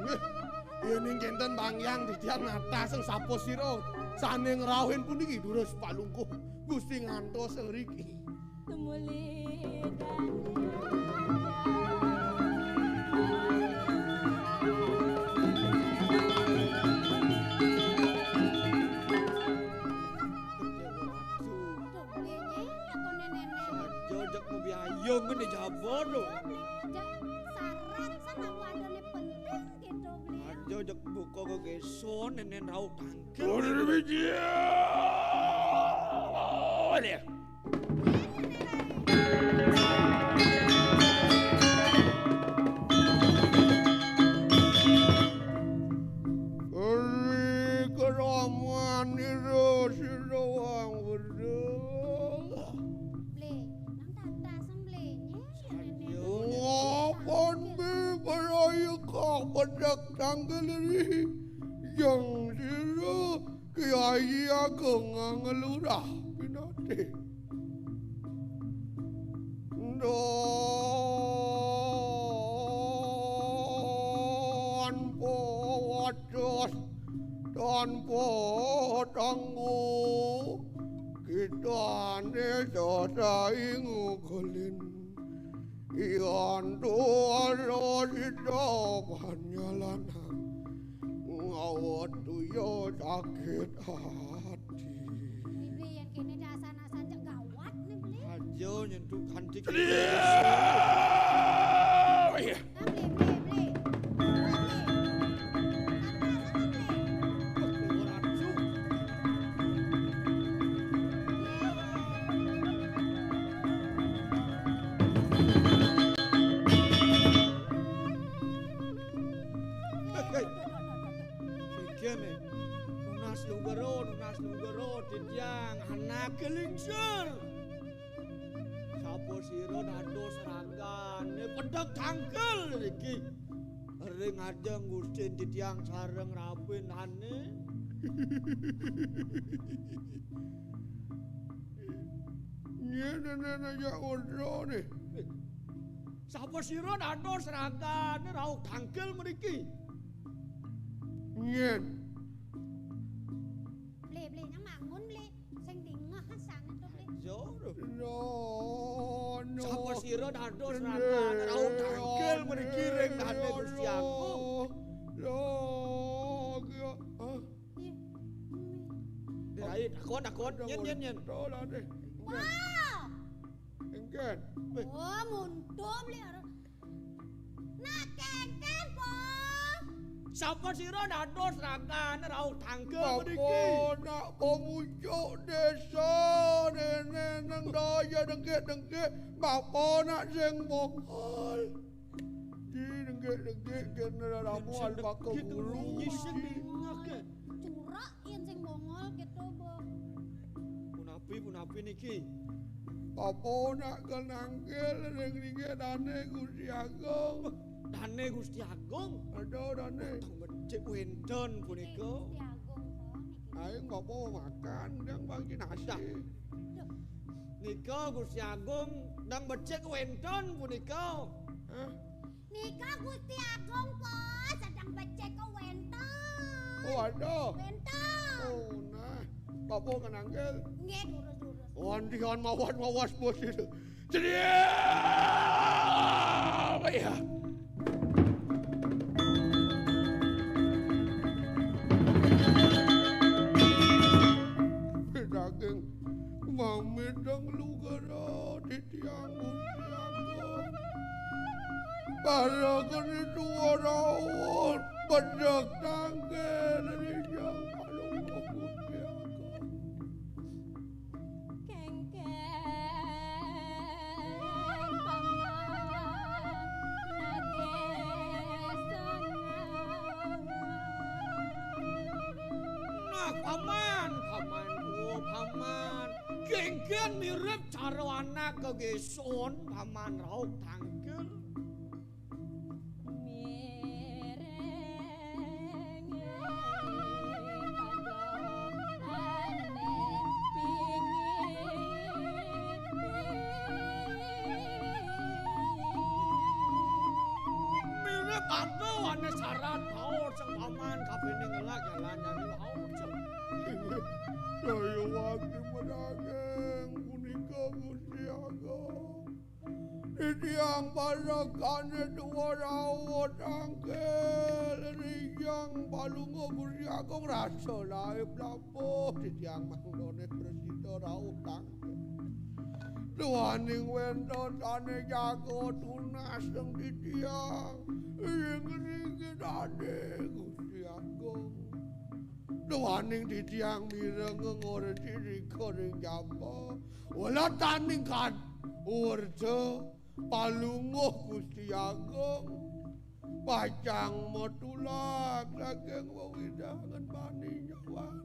Wéh, yéning kénten banggiang titiang natas ring sapa sira sané ngrauhin puniki durus palungguh Gusti ngantos riki. Tumuli Aja jek mabiayung ngene jaba to. Jek sarat san apa adane penting gitu, Bli. Aja jek buka gegeson nenen rauh tangkil. Ora biji. Eri keraman ira sira wang weruh. Bli, nang tatas, Bli, nyeh. Ngapan bi parayaka bedek tangkil ri? Jeng sira Kyai Ageng ngelurah pinatih. Tanpa wates, tanpa tanggu, kitane sasaing ugelin. Yan tuara sida panyalanang, ngawat tuya sakit hati. Bli, Bli, yen kene dasan-dasan cek gawat ne, Bli. Aja nyentuh kanthi. Bli! Bli, Bli, Bli. Bli. Hei, hei. Kene, nunas lunggero, nunas lunggero, titiang anake lingsir. Sapa sira dados ragane pedhek tangkil niki? Ring ajeng Gustin titiang sareng rabinane. Nyen nenen aja udrane. Sapa sira dados ragane rauh tangkil mriki? Nyen. Mun beli sing dingeh sane to beli. Yo. No, no. Sapa sira dados rangkane rauh tangkil mriki ring dane Gusti Agung? Lho, ki, ah. Iya. Ayo, takon, takon. Yen, yen, yen. Wah. Engken. Oh, muntung beli ora. Nak kengken, Po. Sapa sira dados rangkane rauh tangkil mriki? Apa nak pemucuk desa nene neng daya dengkik-dengkik, apa nak sing bongol? Di dengkik-dengkik kene ramu alpaka guru. Curak yen sing bongol keto, Bo. Punapi, punapi niki? Apa nak kenangkil ring ringgih dane Gusti Agung? Dane Gusti Agung? Ada dane. Teng becik wenten punika. Gusti Agung, Po, niki. Aing apa makan, ndang bagi nasi. Duh. Nika Gusti Agung ndang becik wenten punika. Hah? Nika Gusti Agung, Po, sedang becik wenten. Oh, ada. Wenten. Oh, nah. Apa kenangkil? Nggih, durus-durus. Wandian mawas-mawas bos itu. Ceria. Apa ya? Daging mamit dang lugara titiang Gusti Agung. Para kene tuwa rawuh bedek tangkil rijang kalungguh Gusti Agung. Kengken paman nagih sonang. Nah, paman, paman, oh, paman. Kengken mirip cara anak gegeson, paman rauh tangkil. Mireng padha ane pingin. Mirip padha ane sarat paur sing paman kabene ngelak jalan-jalan paur sing. Daya wakti medaging punika Gusti Agung. Titiang parekane tuwa rawuh tangkil rijang palungguh Gusti Agung rasa laib labuh titiang mangdone prasida rawuh tangkil. Duaning wenten sane jaga tunas ring titiang ring ringgih dane Gusti Agung. Duaning titiang mireng ngorti rika ring jaba. Welataning kad urja palungguh Gusti Agung. Pacang matulak saking wewidangan paninjauhan.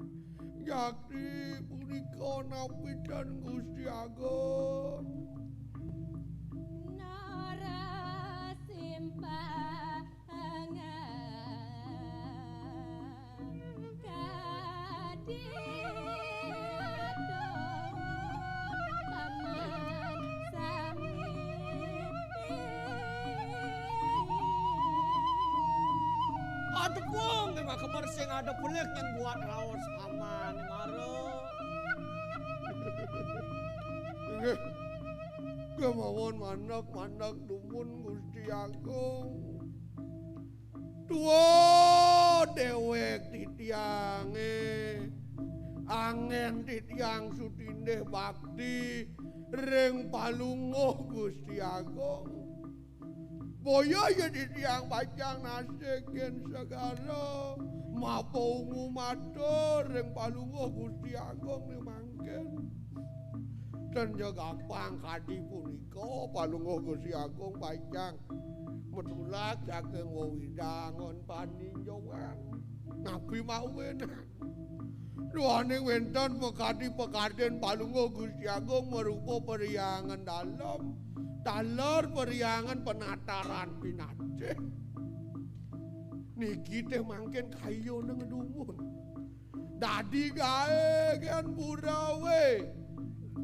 Jakti punika napitan Gusti Agung. Narasimha. Kadi atur paman sami. Aduh, Pung, nggih, Mak Kemer sing ada pelik yang buat raos paman, Maro. Nggih. Kemawon mandeg-mandeg dumun Gusti Agung. Tuwa dewek titiange, angen titiang sutindih bakti ring palungguh Gusti Agung. Boya ya titiang pacang nasikin segara mapaungu matur ring palungguh Gusti Agung ning mangkin. Ten ya gampang kadi punika palungguh Gusti Agung pacang matulak saking wewidangan paninjauhan. Napi mawinan? Duaning wenten pakadi-pakadin palungguh Gusti Agung marupa perhyangan dalem, taler perhyangan penataran pinatih. Niki teh mangkin kayuna ngedumun. Dadi gae gen burawe.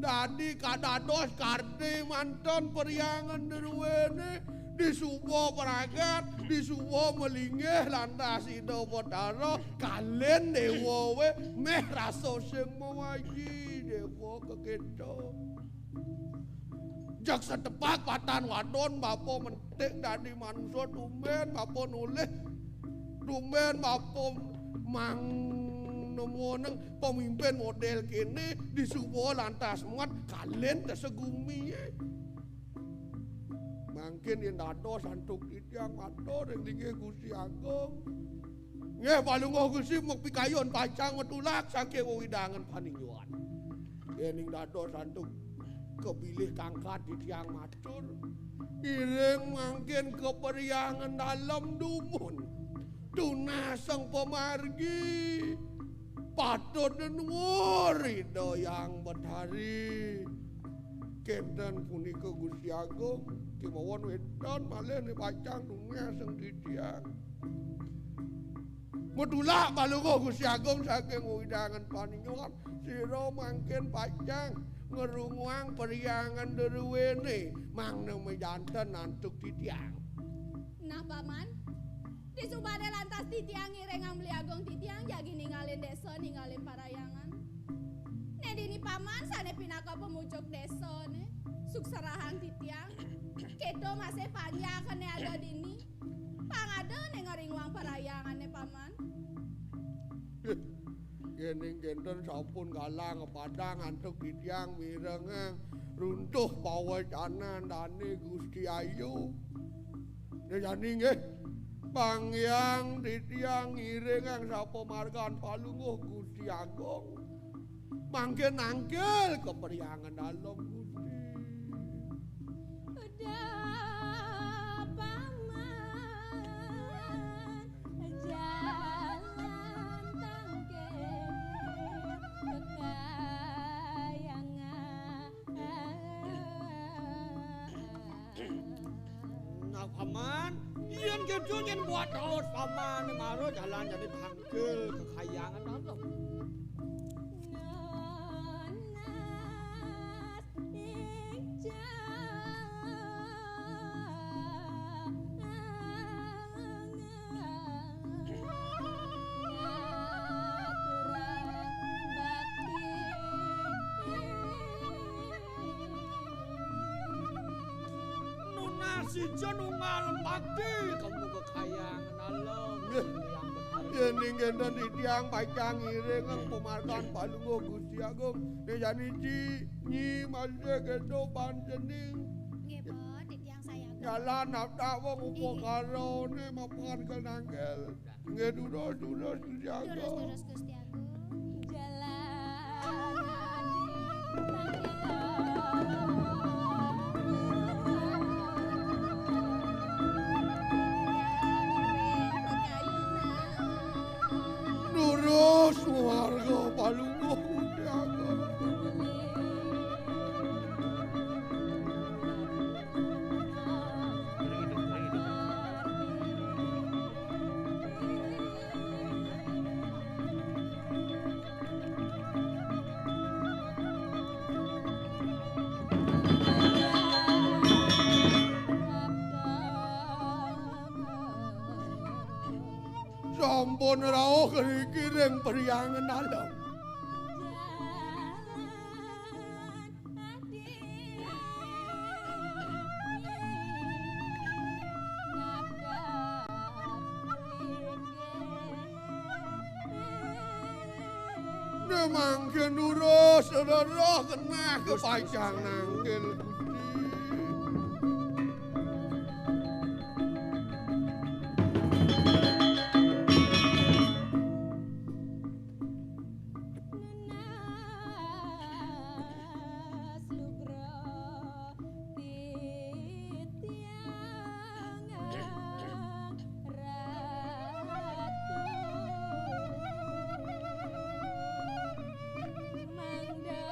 Dadi kadados kardi manten perhyangan druwene. Disuba pragat, disuba malinggih lantas Ida Betara, kalin déwa wé méh rasa sing mawaji déwa kékéto. Jak satepak patan wadon bapa mentik dadi manusa tumbén bapa nulih, tumbén bapa mang nemuang pemimpin modél kéné disuba lantas mat kalin tesegumi. Mangkin yén dados antuk titiang matur ring linggih Gusti Agung. Nggih, Palungguh Gusti mapikayun pacang matulak saking wewidangan paninjolan. Yéning dados antuk kapilih kangkat titiang matur, iring mangkin kaperhyangan dalem dumun. Tunasang pamargi patut nuwun Ida Hyang Betari. Kénten punika Gusti Agung, kémaon wénten malih né pacang tunasang titiang. Matulak Palungguh Gusti Agung saking wewidangan paninjolan, sira mangkin pacang ngrunguang perhyangan druéné, mangda majanten antuk titiang. Nah, Paman, disubané lantas titiang ngiringang Beli Agung titiang jagi ningalin désa, ningalin parhyangan. Né dini Paman sané pinaka pamucuk désané, suksrahang titiang. Kéto masih panjang kéné ada dini. Pang ada né ngringuang parhyangané, Paman. Yéning kénten sampun galang padang antuk titiang mirengang runtuh pawacanan dané Gusti Ayu. Né jani nggih, pang hyang titiang ngiringang sapamargan Palungguh Gusti Agung. Mangkin nangkil kaperhyangan dalem Gusti. Udah Paman, jalan tangkil kekayangan. Nah, Paman, yén kéto yén buat raos Paman, mara jalan jani tangkil kekayangan dalem. Nunas ing jalan ngaturang bakti. Nunas sija nunggal bakti, kamu kekayangan alam. Nggih. Yang Betari. Yéning kénten titiang pacang ngiringang pamargan Palungguh Gusti Agung. Né jani ci nyi masih kéto pancening. Nggih, Bot, titiang sayaga. Jalan nabrak wong upakarané mapan kenanggel. Nggih, durus, durus, Gusti Agung. Durus, durus, Gusti Agung. Jalan adi pangkila. Durus, warga Palungguh, Gusti Agung. Sampun rauh ngriki ring perhyangan dalem. Né mangkin durus rereh genah kapacang nangkil Gusti. Nunas lugra titiang ratu mangda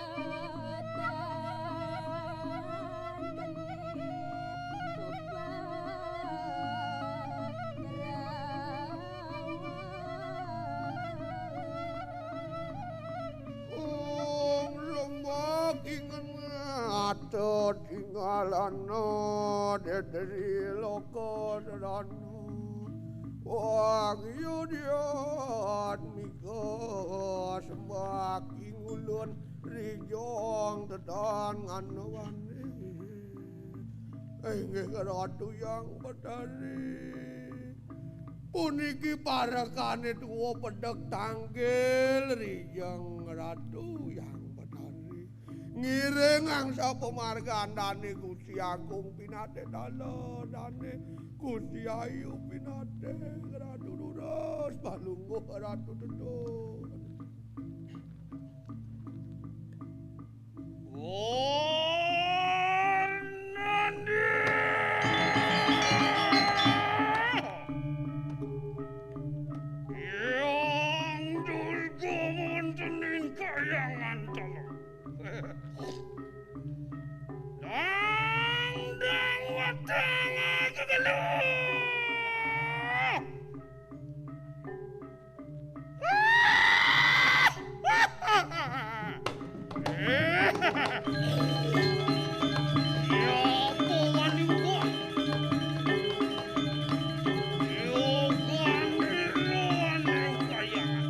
tan benih upah rawan. Om sembah kingen ata tinggalana. Detri loka serana. Wagya diatmika sembah ing ulun rijang tetangan wani. Inggih Ratu Hyang Betari. Puniki parekane tuwa pedhek tanggil rijeng Ratu Hyang Betari. Ngiring angsa pamargandane Gusti Agung Pinatih Dalanane Gusti Ayu Pinatih Ratu Durus Palungguh Ratu Tetun. Warnandi. Yang Durga wonten ing Kahyangan Teluk. Dang dang weteng aku geluh. Ya apa wani kok? Ya wani, wani kayangan.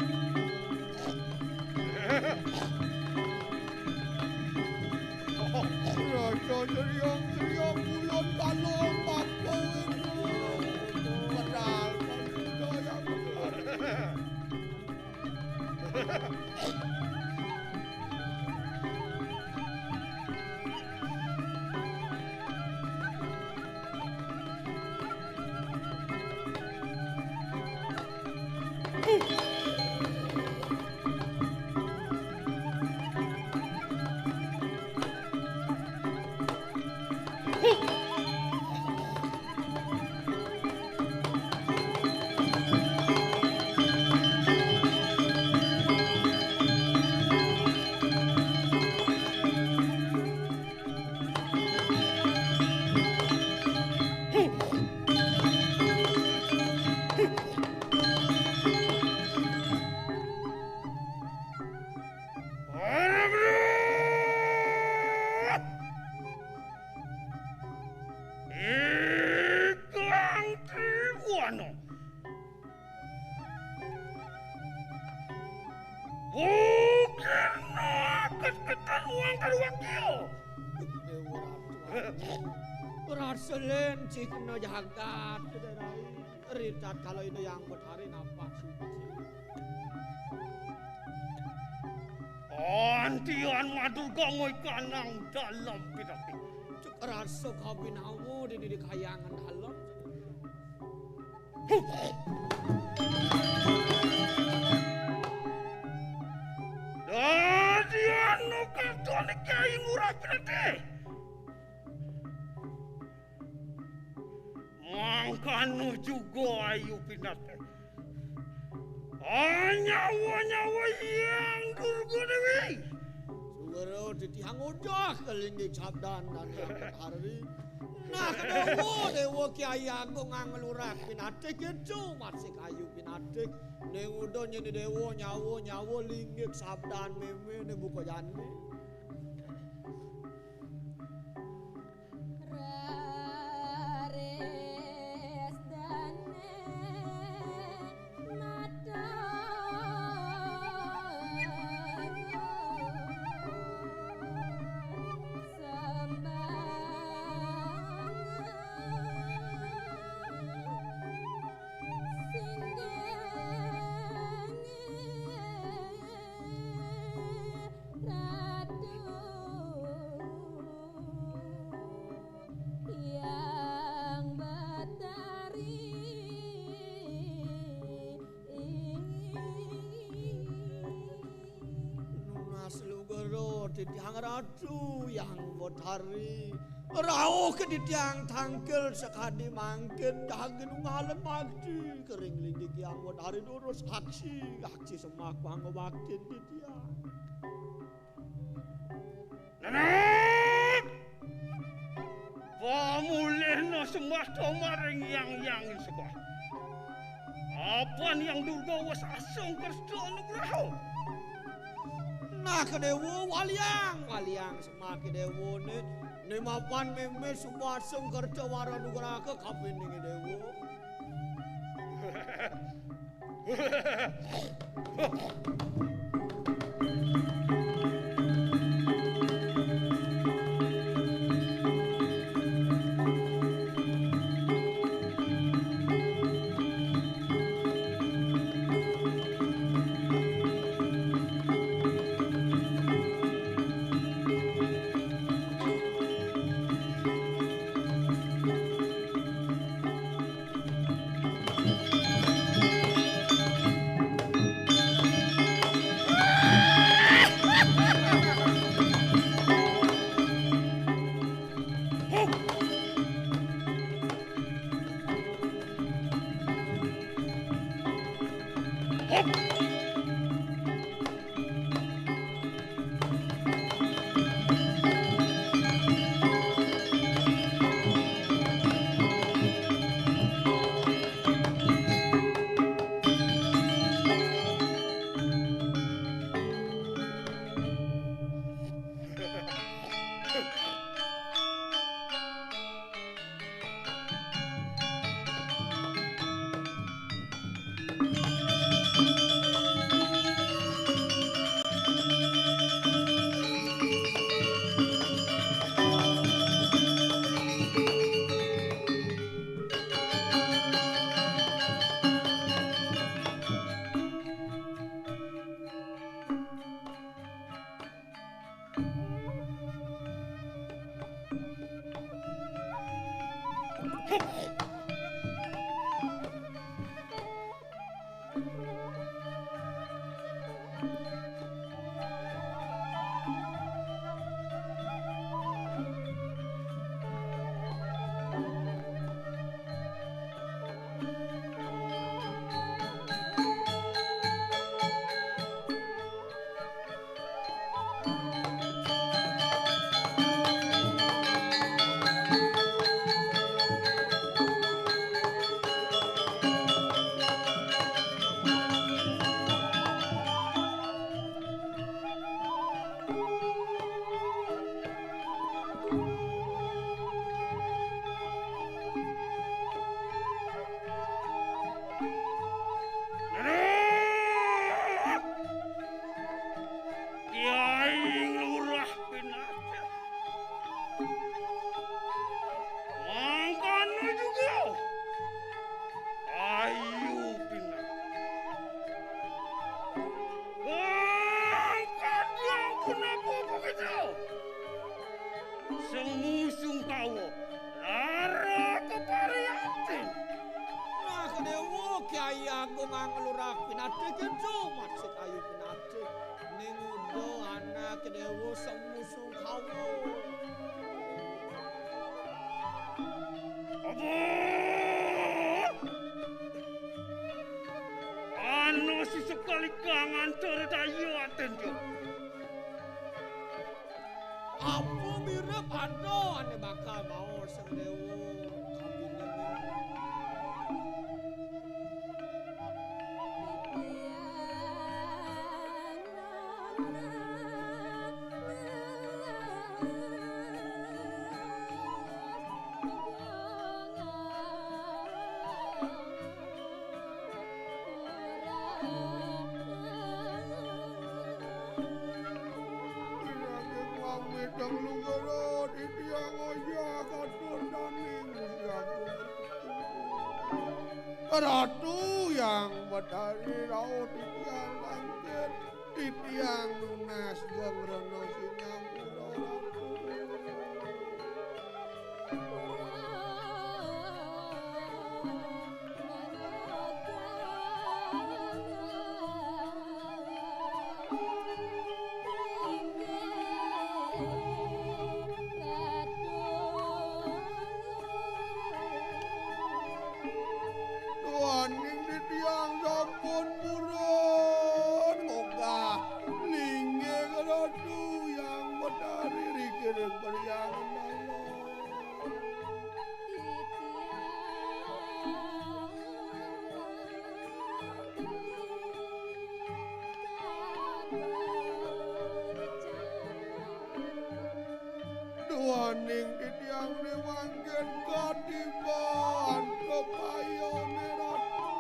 Raja Sriyang, Sriyang Kulon Kalong Paku. Padahal manusia yang Ikang Triwana. Bukirna aket ketan uang karuang kio. Rasa lencik kena jagat, Rai. Ri tatkala Ida Hyang Betari nampak suci. Antian madurga ngoy kanang dalam pidati. Cek rasa kabinawa di, di kayangan dalam. Dadi anu katon Kyai Ngurah Pinatih. Mangkano juga Ayu Pinatih. Anyawa-nyawa Hyang Durga Dewi. Sugero titiang udah kelinggih sabdan dan hari. Nah, kedewa, dewa Kyai Agung Anglurah Pinatih gitu, masih kayu Pinatih. Ning udah nyeni dewa nyawa, nyawa linggih sabdan meme ne buka jani. Raris dane mata sembah singgih Ratu Hyang Betari. Nunas lugero titiang Ratu Hyang Betari. Rauh ke titiang tangkil sakadi mangkin dagen ungalen bakti kering linggih Hyang Betari durus aksi, aksi semak pangabaktin titiang. Nenek! Pamulihna sembah to maring Hyang Hyang sembah. Apan Hyang Durga wis asung kersa nugraha. Nah, Kedewa waliang, waliang sembah Kedewa ne. Mapan meme sumaseng kerja wara nugraha kapining Dewa. Kyai Lurah Pinacah. Mangkana juga. Ayu Pinacah. Mangkana punapa kita? Sing ngusung kawa. Lara kepariatin. Nah, Dewa Kyai Agung Anglurah Pinacah, Ayu Pinacah. Ning uda anak Dewa sing ngusung kawa. Apa? Ana sesekali kang antar daya aten, Jo. Apa mirip ada ane bakal maos Dewa kapining? Ing wang medang lunggara titiang ngajak katur daning Gusti Agung. Ratu Hyang Betari rauh titiang bangkit, titiang nunas geng rena sinampura Ratu. Duaning titiang sampun purun nggogah linggih Ratu Hyang Waning titiang ri mangkin katiban kepayane Ratu.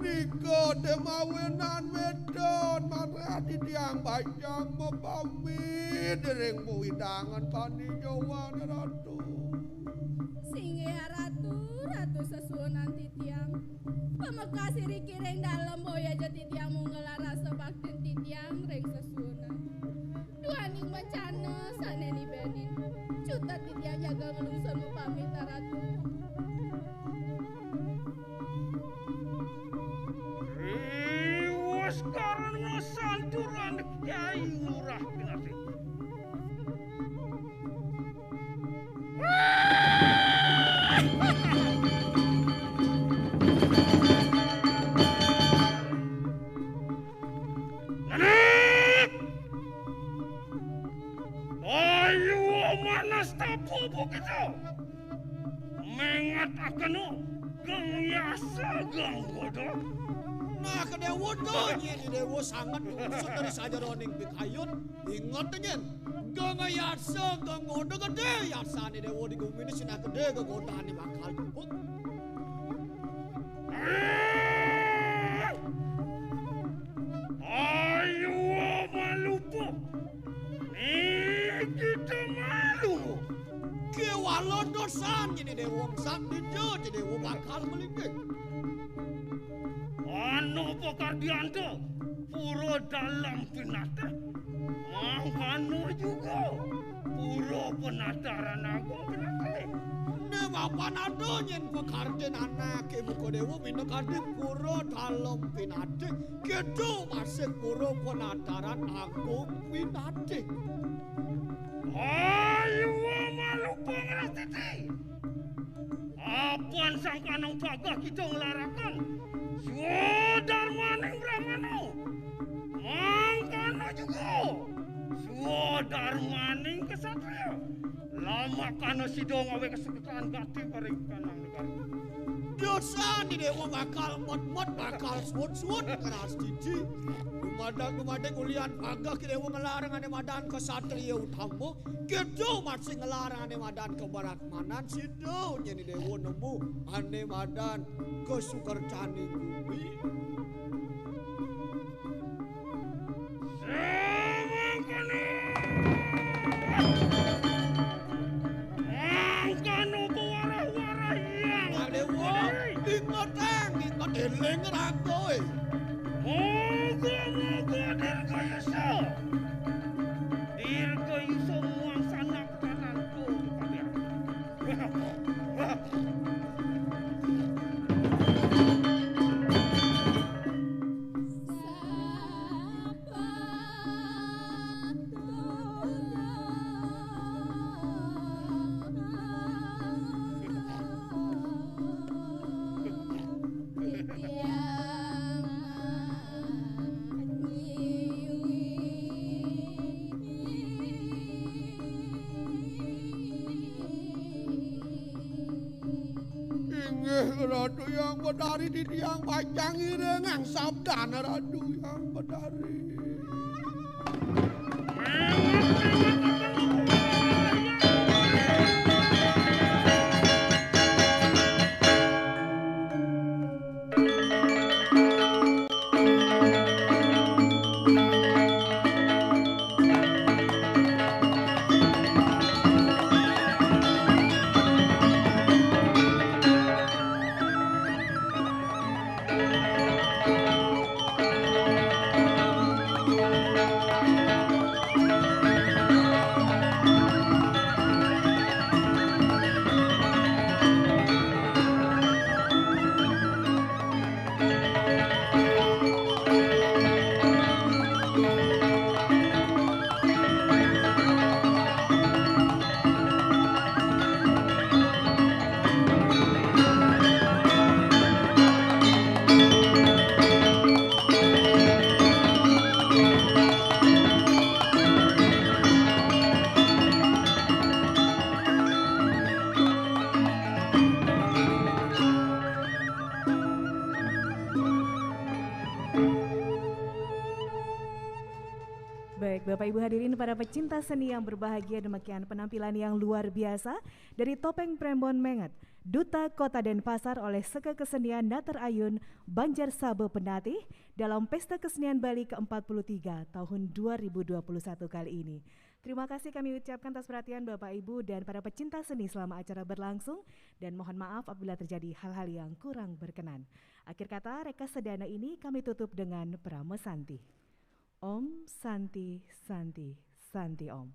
Nika demawenan medon manrah titiang bajang mapamit ring pawidangan paninjowan Ratu. Singgih Ratu, Ratu sesuunan titiang. Pamekas iriki ring dalem boya ja titiang munggelang rasa baktin titiang ring sesuunan. Duaning bencana sane nibenin. Cutet titiang jaga nglungsur mapamit Ratu. Riwes karena santuran Kyai Ngurah Pinasih. Aduh! Ayo manas tapu bukitnya. Mengat akeno, gang yasa, gang godo. Nah, kedewa to, nyeni dewa sanget ngusut dari sajeroning pikayun. Inget, nyen. Gang yasa, gang godo gede, yasane dewa di gumine sinah gede, gegodane bakal jupuk. Ayo malupa. Nih, kita malu. Kewala dosan nyeni dewa, sang dija nyeni dewa bakal melinggih. Anu pakardianta, pura dalam pinatih. Mangkana juga, pura penataran agung pinatih. Ne mapan ada nyen pakardin anake muka dewa minakadi pura dalam pinatih. Kedo masih pura penataran agung pinatih. Ayo malupa ngrastiti. Apan sangkanang pageh kita nglarakan swadarmaning Brahmana. Mangkana juga swadarmaning ksatria. Lamakana sida ngawé kasukertan gati paring kanang negara. Dosan di dewa bakal mot-mot, bakal suwut-suwut ngrastiti. Dumadang-dumading ulian pageh dewa ngelarang ane madan ksatria utama. Kedo masih ngelarang ane madan kebaratmanan sida nyeni dewa nemu ane madan kasukertaning bumi. Samangkana. Mangkana pawarah-warah yang. Adewa, ingetang, inget eling raga, eh. Moga-moga dirgayusa. Dirgayusa muang sanak tananku, Padian. Inggih, Ratu Hyang Betari, titiang pacang ngiringang sabdan Ratu Hyang Betari. Bapak Ibu hadirin, para pecinta seni yang berbahagia, demikian penampilan yang luar biasa dari Topeng Prembon Menget, Duta Kota Denpasar oleh Seke Kesenian Nater Ayun Banjar Sabe Pendatih dalam Pesta Kesenian Bali keempat puluh tiga tahun dua ribu dua puluh satu kali ini. Terima kasih kami ucapkan atas perhatian Bapak Ibu dan para pecinta seni selama acara berlangsung, dan mohon maaf apabila terjadi hal-hal yang kurang berkenan. Akhir kata, Reka Sedana ini kami tutup dengan Parama Santi. Om Santi, Santi, Santi Om.